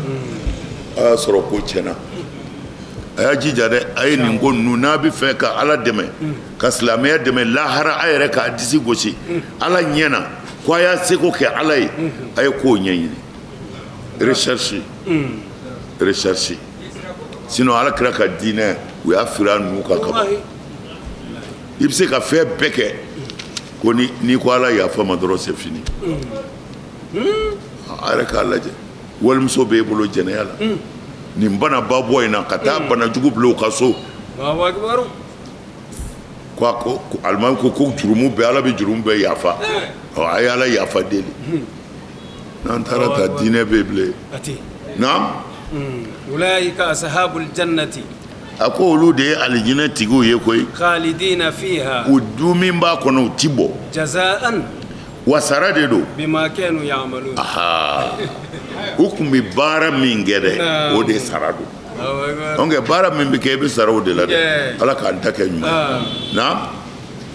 a y'a sɔrɔ ko tiɲɛna. A y'a jija dɛ, a ye nin ko ninnu, n'a bɛ fɛ ka Ala dɛmɛ, ka silamɛya dɛmɛ lahara, a yɛrɛ k'a disi gosi Ala ɲɛ na ko a y'a seko kɛ Ala ye, a ye kow ɲɛɲini, recherche, recherche. Sinon Ala kira ka diinɛ, u y'a firi a nu kan kaban. I bɛ se ka fɛn bɛɛ kɛ, ko n'i ko Ala yafa ma dɔrɔn, c'est fini. A yɛrɛ k'a lajɛ, walimuso b'e bolo jɛnɛya la, nin bana ba bɔ in na, ka taa bana jugu bila u ka so. Ko a ko alimami ko ko jurumu bɛɛ, Ala bɛ jurumu bɛɛ yafa. Ɔ, a ye Ala yafa deli. N'an taara ta, diinɛ bɛ bilen. Naam. Ulaika ashabul jannati. A ko olu de ye alijinɛ tigiw ye koyi. Khalidina fiha. U duumɛnen b'a kɔnɔ, u ti bɔ. Jazaan. Wa sara de don. Bima kanu ya'malun. Aha, u tun bɛ baara min kɛ dɛ, o de sara don. Donc baara min bɛ kɛ, i bɛ sara o de la dɛ. Ala k'an ta kɛ ɲuman ye. Naam.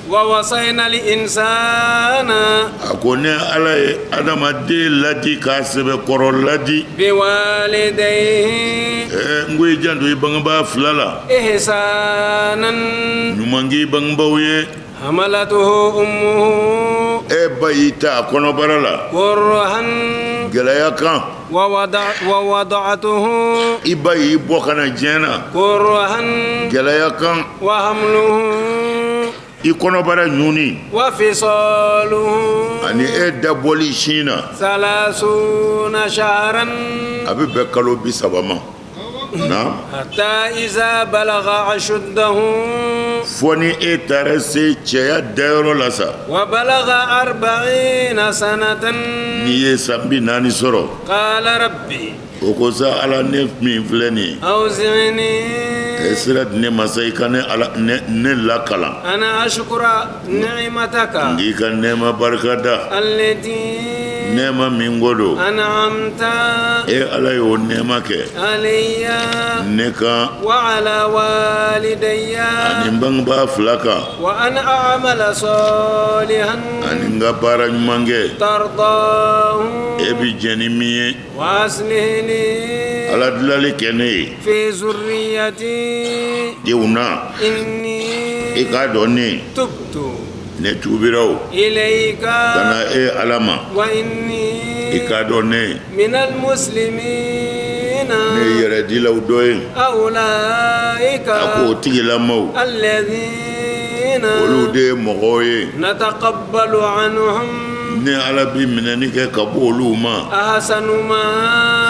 Wa wasayna al insana. A ko ne Ala ye adamaden ladi, k'a sɛbɛkɔrɔ ladi. Biwalidayhi. N ko i janto i bangebaa fila la. Ihsanan. Ɲuman k'i bangebaaw ye. Hamalatuhu ummuhu. E ba y'i ta a kɔnɔbara la. Kurhan. Gɛlɛya kan. Wa wada'atuhu. I ba y'i bɔ ka na diɲɛ na. Kurhan. Gɛlɛya kan. Wa hamluhu. I kɔnɔbara ɲunni. Wa fisaluhu. Ani e dabɔli sin na. Salasuna shahran. A bɛ bɛn kalo 30 ma. Naam. Hatta iza balagha ashuddahu. Fo ni e taara se cɛya dayɔrɔ la sa. Wa balagha arba'ina sanatan. N'i ye san 40 sɔrɔ. Qala rabbi. O ko sa, Ala, ne min filɛ nin ye. Awzi'ni. E sira di ne ma sa, i ka ne Ala ne lakalan. An ashkura ni'mataka. N k'i ka nɛɛma barika da. Allati. Nɛɛma min ko don. An'amta. E Ala y'o nɛɛma kɛ. Alayya. Ne kan. Wa ala walidayya. Ani n bangebaa fila kan. Wa an a'mala salihan. Ani n ka baara ɲuman kɛ. Tardahu. E bi jɛn ni min ye. Wa aslih li. Ala dilali kɛ ne ye. Fi zurriyati. Denw na. Inni. I k'a dɔn ne. Tubtu. Ne tuubira o. Ilayka. Ka na e Ala ma. Wa inni. I k'a dɔn ne. Minal muslimina. Ne ye yɛrɛdilaw dɔ ye. Awlaika. A ko o tigilamaw. Alladhina. Olu de ye mɔgɔw ye. Nataqabbalu anhum. Ne Ala bi minɛni kɛ ka bɔ olu ma. Ahsanu ma.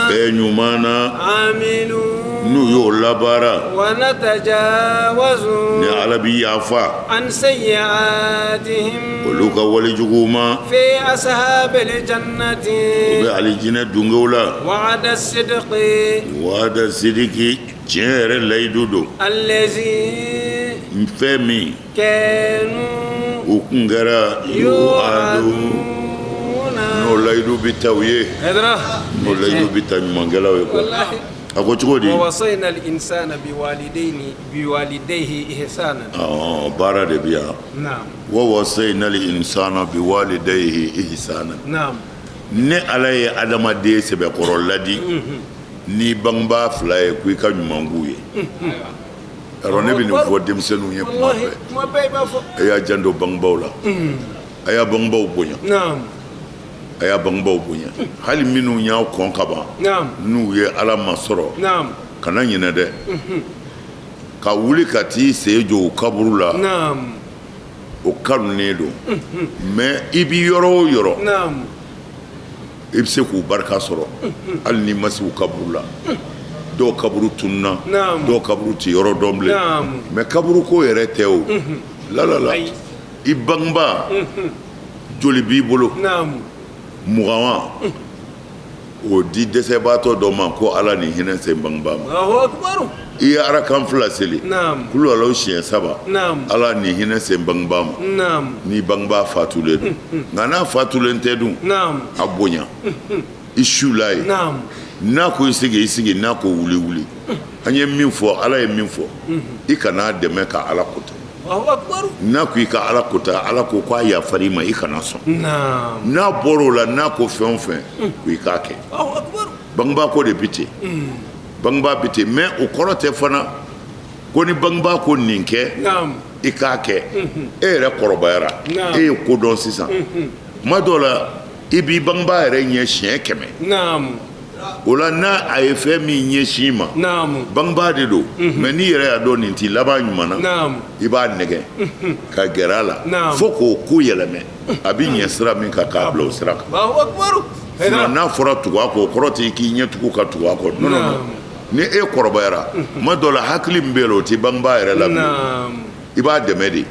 Fɛn ɲuman na. Amilu. N'u y'o labaara. Wa natajawazu. Ne Ala bi yafa. An sayyi'atihim. Olu ka walejuguw ma. Fi ashabil jannati. U bɛ alijinɛ dungew la. Wa'ada sidqi. Wa'ada sidiki, tiɲɛ yɛrɛ layidu don. Allazi. Fɛn min. Kanu. U kun kɛra. Yu'aduna. N'o layidu bɛ ta u ye. Hayidara. N'o layidu bɛ ta ɲumankɛlaw ye quoi. Walahi. A ko cogo di? Wa wasayna al insana biwalidayni biwalidayhi ihsanan. Ɔ, baara de bɛ yan. Naam. Wa wasayna al insana biwalidayhi ihsanan. Naam. Ne Ala ye adamaden sɛbɛkɔrɔ ladi n'i bangebaa fila ye, ko i ka ɲuman k'u ye. Yarɔ, ne bɛ nin fɔ denmisɛnninw ye kuma Wallahi bɛɛ. Kuma bɛɛ i b'a fɔ. A y'a janto bangebaaw la. A y'a bangebaaw bonya. Naam. A y'a bangebaaw bonya, hali minnu y'aw kɔn ka ban. Naam. N'u ye Ala masɔrɔ. Naam. Kana ɲinɛ dɛ ka wuli ka t'i sen jɔ u kaburu la. Naam. O kanunen don, mais i bi yɔrɔ o yɔrɔ, Naam. i bɛ se k'u barika sɔrɔ hali n'i ma se u kaburu la. Dɔw kaburu tununna. Naam. Dɔw kaburu tɛ yɔrɔ dɔn bilen. Naam. Mais kaburu ko yɛrɛ tɛ o la la la. Ayi. I bangebaa joli b'i bolo? Naam. 20 wa, o di dɛsɛbaatɔ dɔ ma ko Ala ni hinɛ se bangebaa ma. Allahu akbar. I ye arakan fila seli. Naam. Kulu alaw siɲɛ saba. Naam. Ala ni hinɛ se bangebaa ma. Naam. N'i bangebaa fatulen don, nka n'a fatulen tɛ dun? Naam. A bonya i su la ye. Naam. N'a ko i sigi, i sigi. N'a ko wuli, wuli. An ye min fɔ, Ala ye min fɔ, i kana dɛmɛ ka Ala kota. Allahu akbar. N'a ko i ka Ala kota, Ala ko k'a yafara i ma, i kana sɔn. Naam. N'a bɔra o la, n'a ko fɛn o fɛn ko i k'a kɛ. Allahu akbar. Bangebaa ko de bi ten, bangebaa bi ten, mais o kɔrɔ tɛ fana ko ni bangebaa ko nin kɛ, Naam. i k'a kɛ. E yɛrɛ kɔrɔbayara. Naam. E ye ko dɔn sisan. Kuma dɔw la, i b'i bangebaa yɛrɛ ɲɛ siɲɛ 100. Naam. O la, n'a a ye fɛn min ɲɛsin i ma, Naam. bangebaa de don, mais n'i yɛrɛ y'a dɔn nin t'i laban ɲuman na, Naam. i b'a nɛgɛ ka gɛrɛ a la Naam. fo k'o ko yɛlɛmɛ, a bɛ ɲɛ sira min kan, k'a bila o sira kan. Allahu akbar. Sinon, n'a fɔra tugu a kɔ, o kɔrɔ tɛ k'i ɲɛ tugu ka tugu a kɔ. Non, non, non. Naam. Ni e kɔrɔbayara, kuma dɔw la, hakili min bɛ yen, o tɛ bangebaa yɛrɛ la bilen. Naam. I b'a dɛmɛ de,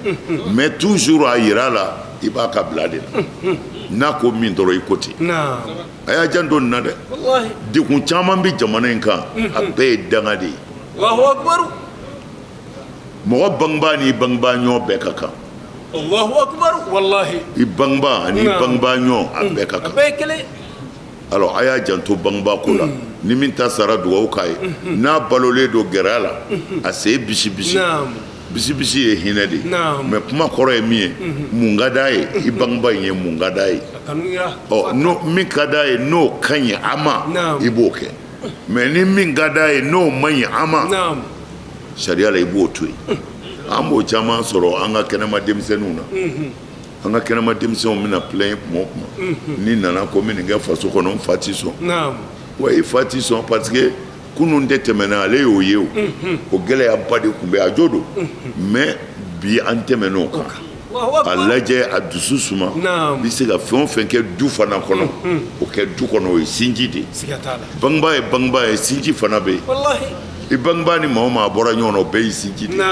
mais toujours a yira la, i b'a ka bila de la. N'a ko min dɔrɔn, i ko ten. Naam. A y'a janto nin na dɛ. Wallahi. Degun caman bɛ jamana in kan, a bɛɛ ye danga de ye. Allahu akbar. Mɔgɔ bangebaa n'i bangebaa ɲɔgɔn bɛɛ ka kan. Allahu akbar, wallahi. I bangebaa ani i bangebaa ɲɔgɔn, a bɛɛ ka A kan. bɛɛ ye kelen. Alors a y'a janto bangebaa ko la. Ni min ta sara, dugawu k'a ye. N'a balolen don, gɛrɛ a la, a sen bisi bisi. Bisi bisi ye hinɛ de ye. Mais kuma kɔrɔ ye min ye, mun ka d'a ye? I bangebaa in ye, mun ka d'a ye? A kanu yira. Ɔ, n'o min ka d'a ye, n'o ka ɲi a ma, i b'o kɛ. Mais ni min ka d'a ye, n'o man ɲi a ma, sariya la, i b'o to yen. An b'o caman sɔrɔ an ka kɛnɛma denmisɛnninw na. An ka kɛnɛma denmisɛnw bɛna plaindre kuma o kuma n'i nana ko n bɛ nin kɛ faso kɔnɔ, n fa ti sɔn. Wa i fa ti sɔn parce que kunun tɛ tɛmɛna, ale y'o ye. O o gɛlɛyaba de tun bɛ, a jo don. Mais bi, an tɛmɛn'o kan. Allahu A akbar. lajɛ, a dusu suma. I bɛ se ka fɛn o fɛn kɛ du fana kɔnɔ, o kɛ du kɔnɔ, o ye sinji de ye. Siga t'a la. Bangebaa ye bangebaa ye, sinji fana bɛ yen. Wallahi. I bangebaa ni maa o maa bɔra ɲɔgɔn na, o bɛɛ ye sinji de ye.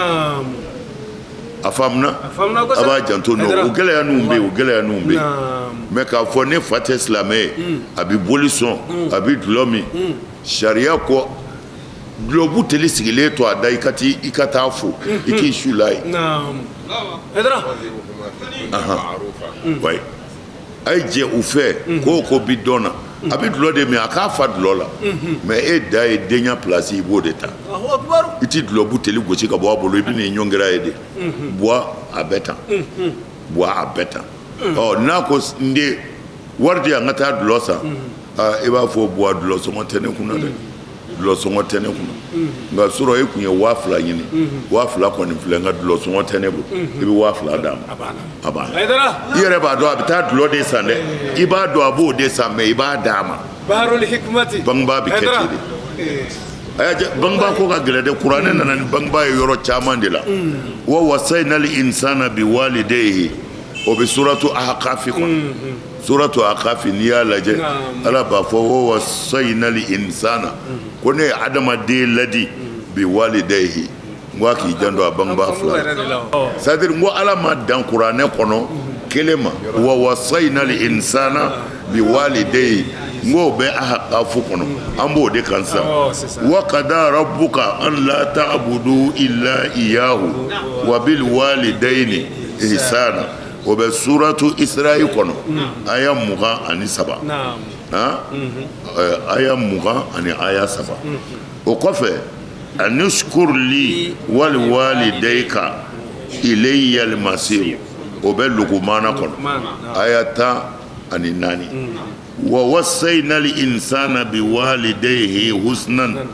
A faamuna? A faamuna A kosɛbɛ. b'a janto n'o Hayidara. o gɛlɛya ninnu bɛ yen, o gɛlɛya ninnu bɛ yen. Mais k'a fɔ ne fa tɛ silamɛ ye, a bɛ boli sɔn, a bɛ dulɔ min, sariya ko dulɔ buteli sigilen to a da, i ka t'i i ka taa fo, i k'i su la ye. Hayidara. Wayi, a ye jɛ u fɛ ko o ko bi dɔn na. A bɛ dulɔ de min, a k'a fa dulɔ la. Mais e da ye denya place, i b'o de ta. Allahu akbar. I ti dulɔ buteli gosi ka bɔ a bolo, i bɛ n'i ɲɔngiri a ye de. Buwa, a bɛ tan, buwa, a bɛ tan. Ɔ, n'a ko n den, wari di yan, n ka taa dulɔ san, aa, i b'a fɔ: buwa, dulɔ sɔngɔ tɛ ne kunna dɛ, dulɔ sɔngɔ tɛ ne kunna. Nka sɔrɔ e kun ye 2000 ɲini, 2000 kɔni filɛ, n ka dulɔ sɔngɔ tɛ ne bolo. I bɛ 2000 d'a ma, a banna. Hayidara. I yɛrɛ b'a dɔn a bɛ taa dulɔ de san dɛ, i b'a dɔn a b'o de san, mais i b'a d'a ma. Baharul hikmati. Bangebaa bɛ kɛ ten de. A y'a jɛ, bangebaa ko ka gɛlɛn dɛ. Kuranɛ nana ni bangebaa ye yɔrɔ caman de la. Wa wasaynal insana bi walidayhi, o bɛ suratu Ahqafi kɔnɔ. Suratu Ahqafi, n'i y'a lajɛ, Ala b'a fɔ: wa wasaynal insana, ko ne ye adamaden ladi, bi walidayhi, n ko a k'i janto a bangebaa fila la. Yɛrɛ de la o. C'est à dire, n ko Ala ma dan kuranɛ kɔnɔ kelen ma. Wa wasaynal insana bi walidayhi, n k'o bɛ Ahqafu kɔnɔ, an b'o de kan sisan. Awɔ, c'est ça. Wa qada rabbuka an la ta'budu illa iyyahu wa bil walidayni ihsana, o bɛ suratu Isra'i kɔnɔ, aya 23. Han, aya 20 ani aya 3. O kɔfɛ, anishkur li wal walidayka ilayya al masir, o bɛ Lukumana kɔnɔ, aya 14. Wa wasayna al insana bi walidayhi husnan,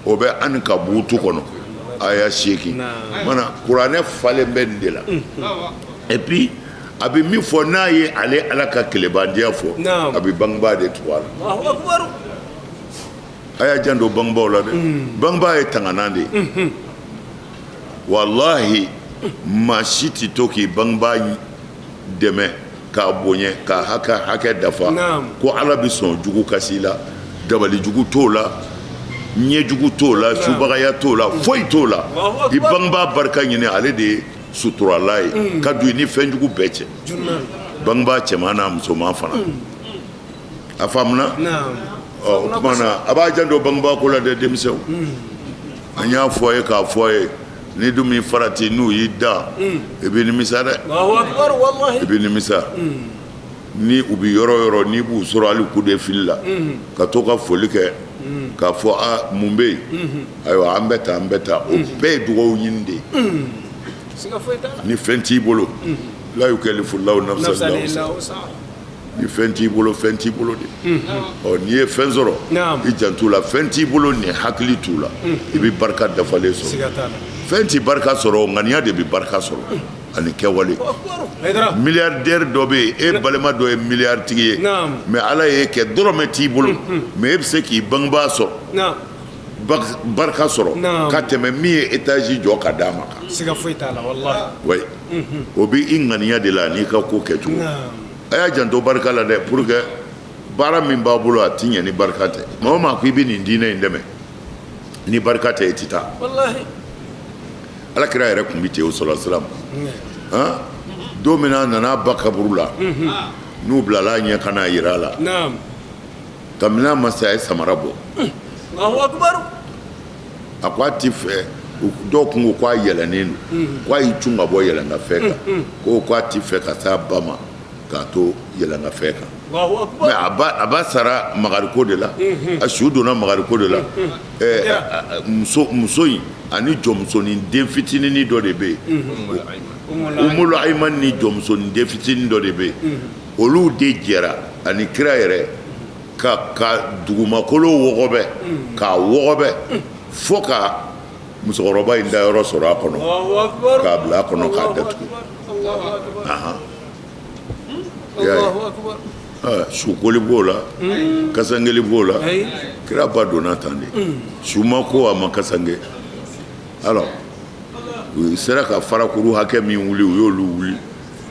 o bɛ Ankabutu kɔnɔ, aya 8. Mana kuranɛ falen bɛ nin de la. Et puis a bɛ min fɔ n'a ye ale Ala ka kelebandiya fɔ, a bɛ bangebaa de tugu a la. Allahu akbar. A y'a janto bangebaaw la dɛ. Bangebaa ye tanganan de ye. Walahi, maa si tɛ to k'i bangebaa dɛmɛ, k'a bonya, k'a hakɛ dafa, ko Ala bɛ sɔn jugu kasi la. Dabali jugu t'o la, ɲɛjugu t'o la, subagaya t'o la, foyi t'o la. Allahu I akbar. bangebaa barika ɲini, ale de ye suturala ye ka don i ni fɛnjugu bɛɛ cɛ. Bangebaa cɛman n'a musoman fana, a faamuna? Ɔ, o tuma na, a b'a janto bangebaa ko la dɛ. Denmisɛnw, an y'a fɔ a ye k'a fɔ a ye, ni dun min farati, n'u y'i da, i bɛ nimisa dɛ. Allahu akbar, wallahi. I bɛ nimisa. Ni u bɛ yɔrɔ o yɔrɔ, n'i b'u sɔrɔ hali coup de fil la, ka to ka foli kɛ, k'a fɔ: a mun bɛ yen? Ayiwa, an bɛ taa, an bɛ taa. O bɛɛ ye dugawu ɲini de ye. Siga foyi t'a la. Ni fɛn t'i bolo, la yukallifullahu nafsan Nafsan illa illa wus'aha. wusaha. Ni fɛn t'i bolo, fɛn t'i bolo de. Ɔ, n'i ye fɛn sɔrɔ, i janto la. Fɛn t'i bolo, nin hakili t'u la, i bɛ barika dafalen sɔrɔ. Siga t'a la. Fɛn t'i barika sɔrɔ, ŋaniya de bɛ barika sɔrɔ ani kɛwale. Akbar. Hayidara. Milliardaire dɔ bɛ yen, e balima dɔ ye milliard tigi ye, mais Ala y'e kɛ dɔrɔmɛ t'i bolo, mais e bɛ se k'i bangebaa sɔrɔ, barika sɔrɔ ka tɛmɛ min ye étage jɔ ka d'a ma kan. Siga foyi t'a la, wallahi. Oui, o bɛ i ŋaniya de la n'i ka ko kɛcogo. A y'a janto barika la dɛ, pour que baara min b'a bolo, a ti ɲɛ ni barika tɛ. Maa o maa ko i bɛ nin diinɛ in dɛmɛ, ni barika tɛ, i ti taa. Wallahi. Ala kira yɛrɛ tun bɛ ten o sɔrɔ silam. Han, don min na a nana a ba kaburu la, n'u bilala a ɲɛ ka n'a yira a la, kabini a ma se, a ye samara bɔ. Allahu akbar. A ko a ti fɛ Dɔw kun ko k'a yɛlɛnnen don, k'a y'i cun ka bɔ yɛlɛnkafɛn kan, ko k'a ti fɛ ka s'a ba ma k'a to yɛlɛnkafɛn kan. Mais a ba sara magariko de la, a su donna magariko de la. Muso in ani jɔnmusonin den fitinin dɔ de bɛ yen, Umul Ayman ni jɔnmusonin den fitinin dɔ de bɛ yen, olu de jɛra ani kira yɛrɛ ka dugumakolo wɔgɔbɛ, k'a wɔgɔbɛ fo ka musokɔrɔba in dayɔrɔ sɔrɔ a kɔnɔ, k'a bila a kɔnɔ k'a datugu. Sukoli b'o la, kasankeli b'o la. Kira ba donna tan de, su ma ko, a ma kasanke. Alors u sera ka farakuru hakɛ min wuli, u y'olu wuli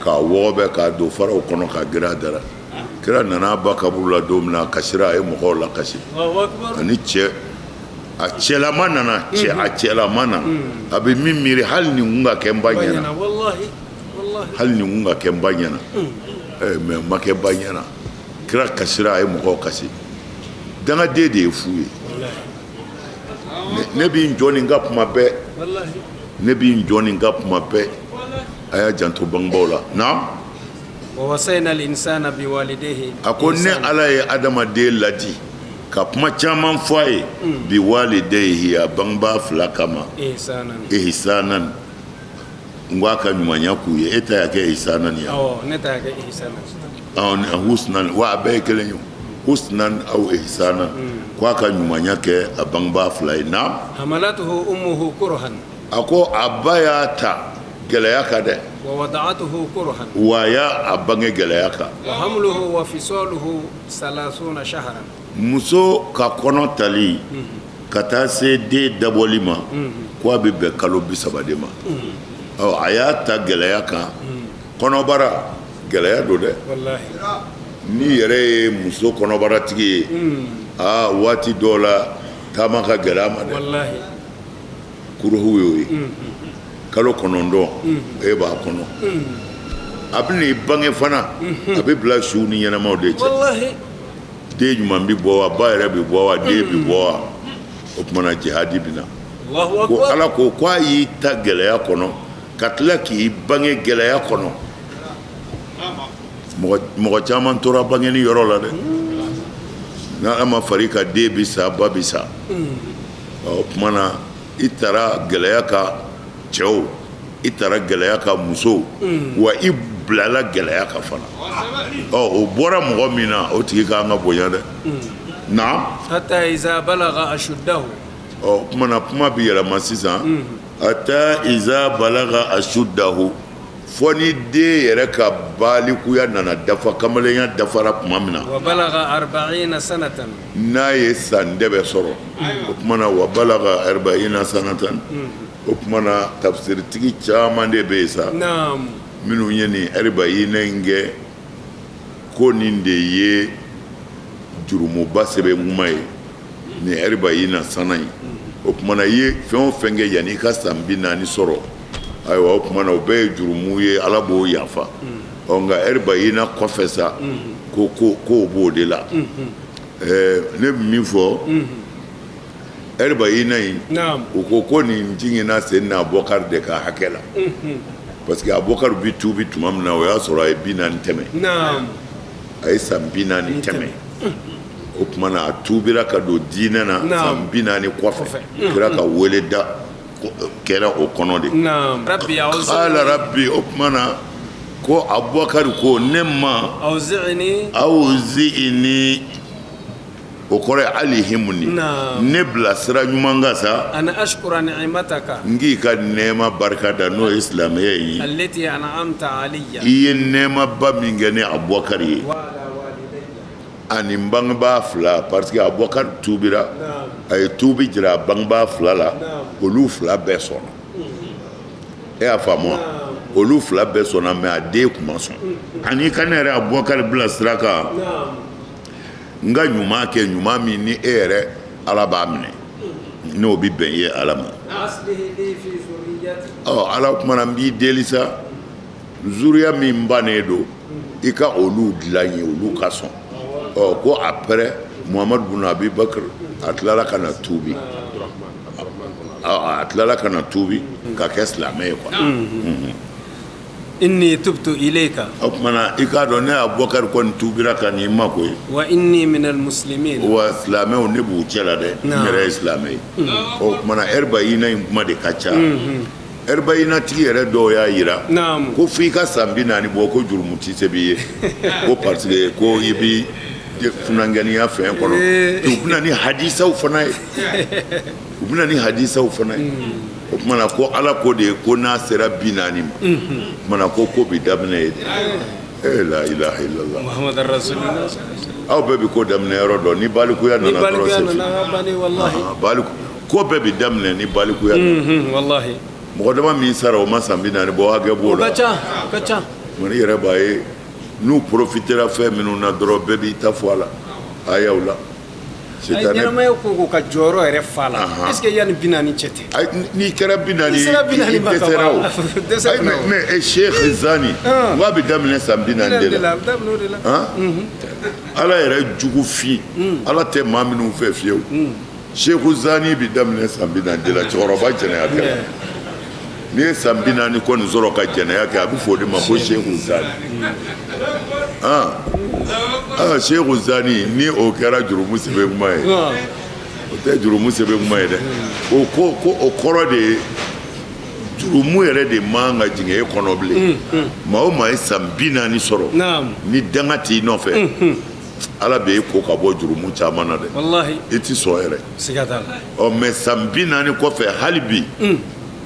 k'a wɔgɔbɛ k'a don faraw kɔnɔ k'a geren a da la. Kira nana a ba kaburu la don min na, a kasira, a ye mɔgɔw lakasi. Ani cɛ a cɛlama nana, cɛ a cɛlama nana, a bɛ min miiri, hali nin kun ka kɛ n ba ɲɛna, hali nin kun ka kɛ n ba ɲɛna, mais ma kɛ ba ɲɛna. Kira kasira, a ye mɔgɔw kasi. Dangaden de ye fu ye. Ne b'i n jɔ nin ka kuma bɛɛ, ne b'i n jɔ nin ka kuma bɛɛ. A y'a janto bangebaaw la. Naam. A ko ne Ala ye adamaden ladi ka kuma caman fɔ a ye, biwalidayhi, a bangebaa fila kama, ihsanan, n ko a ka ɲumanya k'u ye. E ta y'a kɛ ihsanan ye? Awɔ, ne ta y'a kɛ ihsanan. Husnan, wa a bɛɛ ye kelen ye, husnan aw ihsanan, ko a ka ɲumanya kɛ a bangebaa fila ye. Naam. Hamalatuhu ummuhu kurhan. A ko a ba y'a ta gɛlɛya kan dɛ. Wa wada'atuhu kurhan. Wa a y'a bange gɛlɛya kan. Wa hamluhu wa fisaluhu salasuna shahran. Muso ka kɔnɔ tali ka taa se den dabɔli ma, ko a bɛ bɛn kalo 30 de ma. Ɔ, a y'a ta gɛlɛya kan. Kɔnɔbara gɛlɛya don dɛ. N'i yɛrɛ ye muso kɔnɔbaratigi ye, aa, waati dɔw la taama ka gɛlɛya ma dɛ. Kuruhu y'o ye. Kalo 9 e b'a kɔnɔ, a bɛ n'i bange fana, a bɛ bila suw ni ɲɛnamaw de cɛ. Den ɲuman bɛ bɔ wa, ba yɛrɛ bɛ bɔ wa, den bɛ bɔ wa? O tuma na jihadi bɛ na. Ko Ala ko k'a y'i ta gɛlɛya kɔnɔ ka tila k'i bange gɛlɛya kɔnɔ. Mɔgɔ caman tora bangeni yɔrɔ la dɛ. N'Ala ma far'i kan, den bɛ sa, ba bɛ sa. O tuma na i taara gɛlɛya kan cɛw, i taara gɛlɛya kan musow, wa i bilala gɛlɛya kan fana. Ɔ, o bɔra mɔgɔ min na, o tigi ka kan ka bonya dɛ. Naam. Hatta iza balaga ashuddahu. Ɔ, tuma na kuma bɛ yɛlɛma sisan. Hatta iza balaga ashuddahu, fɔ ni den yɛrɛ ka balikuya nana dafa, kamalenya dafara tuma min na. Wa balaga arba'ina sanatan. N'a ye san dɛbɛ sɔrɔ, o tuma na wa balaga arba'ina sanatan. O tuma na tafsiritigi caman de bɛ yen sa, minnu ye nin arba'ina in kɛ ko nin de ye jurumuba sɛbɛn kuma ye, nin arba'ina sana in. O tuma na i ye fɛn o fɛn kɛ yanni i ka san 40 sɔrɔ, ayiwa, o tuma na o bɛɛ ye jurumu ye, Ala b'o yafa. Ɔ, nka arba'ina kɔfɛ sa, ko ko k'o b'o de la. Ne bɛ min fɔ, arba'ina in, u ko ko nin jiginna Seydina Abubakar de ka hakɛ la, parce que Abubakar bɛ tuubi tuma min na, o y'a sɔrɔ a ye 40 tɛmɛ, a ye san 40 tɛmɛ. O tuma na a tuubira ka don diinɛ na san 40 kɔfɛ, kira ka wele da kɛra o kɔnɔ de. Qala rabbi, o tuma na ko Abubakar ko ne ma, awzi'ni, o kɔrɔ ye alihimuni, ne bila sira ɲuman kan sa, an ashkura ni'mataka, n k'i ka nɛɛma barika da, n'o ye silamɛya ye, allati an'amta alayya, i ye nɛɛmaba min kɛ ne Abubakar ye ani n bangebaa fila, parce que Abubakar tuubira, a ye tuubi jira a bangebaa fila la, olu fila bɛɛ sɔnna. E y'a faamu wa? Olu fila bɛɛ sɔnna, mais a den kun ma sɔn. Ani ka ne yɛrɛ Abubakar bila sira kan, n ka ɲuman kɛ, ɲuman min ni e yɛrɛ Ala b'a minɛ, n'o bɛ bɛn ye Ala ma. Ɔ Ala, tuma na n b'i deli sa, zuriya min bannen don, i ka olu dilan ye, olu ka sɔn. Ɔ, ko après Muhamadu bun Abi Bakr, a tilara ka na tuubi. A tilala ka na tuubi ka kɛ silamɛ ye quoi. Inni tubtu ilayka. O tuma na, i k'a dɔn, ne Abubakari kɔni tuubira ka n'i ma koyi. Wa inni minal muslimin. Wa silamɛw, ne b'u cɛ la dɛ, n yɛrɛ ye silamɛ ye. O tuma na, ɛribayina in kuma de ka ca. Ɛribayina tigi yɛrɛ dɔw y'a jira ko fo i ka san 40 bɔ ko jurumu tɛ sɛbɛn i ye, ko parce que ko i bɛ funankɛninya fɛn kɔnɔ. U bɛna ni hadisaw fana ye, u bɛna ni hadisaw fana ye. O tuma na, ko Ala ko de ye ko n'a sera 40 ma, o tuma na ko ko bɛ daminɛ ye de. Eh, la ilaha illallah Muhammad rasulullah. Aw bɛɛ bɛ ko daminɛ yɔrɔ dɔn. Ni balikuya ni nana dɔrɔn, balikuya c'est fini. Nana bani, wallahi. Ah, baliku ko bɛɛ bɛ daminɛ ni balikuya nana. Wallahi. Mɔgɔ dama min sara, o ma san 40 bɔ, hakɛ b'o O ka la. ca, o ka ca. Mali yɛrɛ b'a ye, n'u profitera fɛn minnu na dɔrɔn, bɛɛ b'i ta fɔ a la, ayaw la. Ay, Sitanɛ ɲɛnamaya ko ka jɔyɔrɔ yɛrɛ fa la, est ce que yanni 40 cɛ tɛ? Ay, n'i kɛra 40, N'i sera 40 i ma ka dɛsɛra o. ban. Dɛsɛ Ayi, fana o. Mais Cheikh Zani Ah. n k'a bɛ daminɛ san 40 de de la. la, a bɛ daminɛ o de la. Han? Ala yɛrɛ jugu fin, Ala tɛ maa minnu fɛ fiyewu. Cheikh Zani bɛ daminɛ san 40 de la, cɛkɔrɔba jɛnɛya kɛla. N'i ye san 40 kɔni sɔrɔ ka jɛnɛya kɛ, a bɛ fɔ o de ma ko Cheikh Zani. Ah ah, Cheikh Zani, ni o kɛra jurumu sɛbɛn kuma ye. O tɛ jurumu sɛbɛn kuma ye dɛ. O ko ko o kɔrɔ de ye jurumu yɛrɛ de man ka jigin e kɔnɔ bilen. Maa o maa ye san 40 sɔrɔ, ni danga t'i nɔfɛ, Ala bɛ e ko ka bɔ jurumu caman na dɛ. Wallahi. I ti sɔn yɛrɛ. Siga t'a la. Ɔ, mais san 40 kɔfɛ, hali bi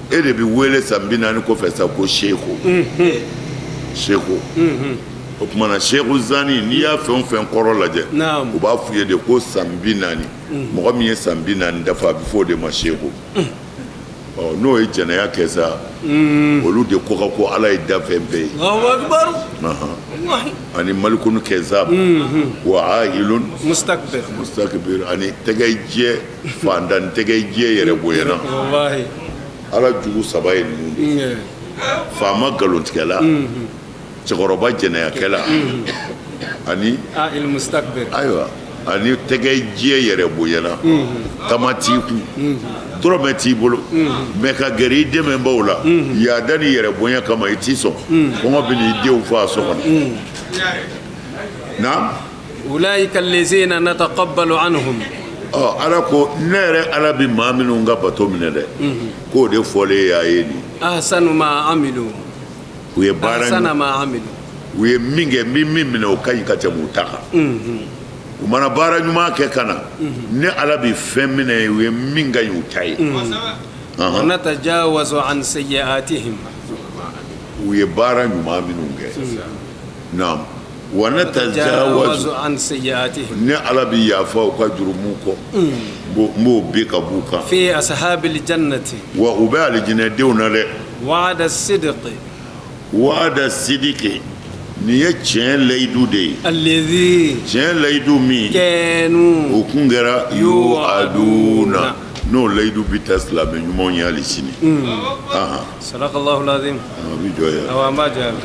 e de bɛ wele san 40 kɔfɛ sa ko seku, seku. O tuma na, seku zani, n'i y'a fɛn o fɛn kɔrɔ lajɛ, u b'a f'u ye de ko san 40, mɔgɔ min ye san 40 dafa, a bɛ fɔ o de ma seku. Ɔ, n'o ye jɛnɛya kɛ sa, olu de ko ka ko Ala ye danfɛn bɛɛ ye. Allahu akbar. Ahan. Wallahi. Ani malikun kɛzab wa ailun mustakbir. Mustakbir, ani tɛgɛ jɛ fantan, tɛgɛ jɛ yɛrɛ bonyana. Wallahi. Ala jugu saba ye ninnu de ye: faama nkalontigɛla, cɛkɔrɔba jɛnɛyakɛla, ani ah il mustakbir. Ayiwa, ani tɛgɛ jɛ yɛrɛ bonyana. Tama t'i kun, dɔrɔmɛ t'i bolo, mais ka gɛrɛ i dɛmɛbaw la, yaada ni yɛrɛ bonya kama, i t'i sɔn. Kɔngɔ bɛ n'i denw faa so kɔnɔ na. Ulaika allazina nataqabbalu anhum. Ɔ, Ala ko ne yɛrɛ Ala bɛ maa minnu ka bato minɛ dɛ, k'o de fɔlen y'a ye nin. Ahsanu ma amilu. U ye baara ahsana ma amilu. U ye min kɛ, n bɛ min minɛ, o ka ɲi ka tɛmɛ u ta kan. U mana baara ɲuman kɛ ka na, ne Ala bɛ fɛn minɛ, u ye min ka ɲi u ta ye. Wa natajawazu an sayyi'atihim. U ye baara ɲuman minnu kɛ, naam, wa natajawazu tajawazu an sayyi'atihim. Ne Ala bɛ yafa u ka jurumu kɔ, n b'o bɛɛ ka b'u kan. Fi ashabil jannati. Wa u bɛ alijinɛdenw na dɛ. Wa'da sidqi. Waada sidiki, nin ye tiɲɛ layidu de ye. Alladhi Tiɲɛ layidu min kanu o kun kɛra yuaduna, n'o layidu bɛ ta silamɛ ɲumanw ye hali sini. Ahan. Sadaqallahu alazim. A bɛ jɔ yan. Awa, an b'a jɔ yan.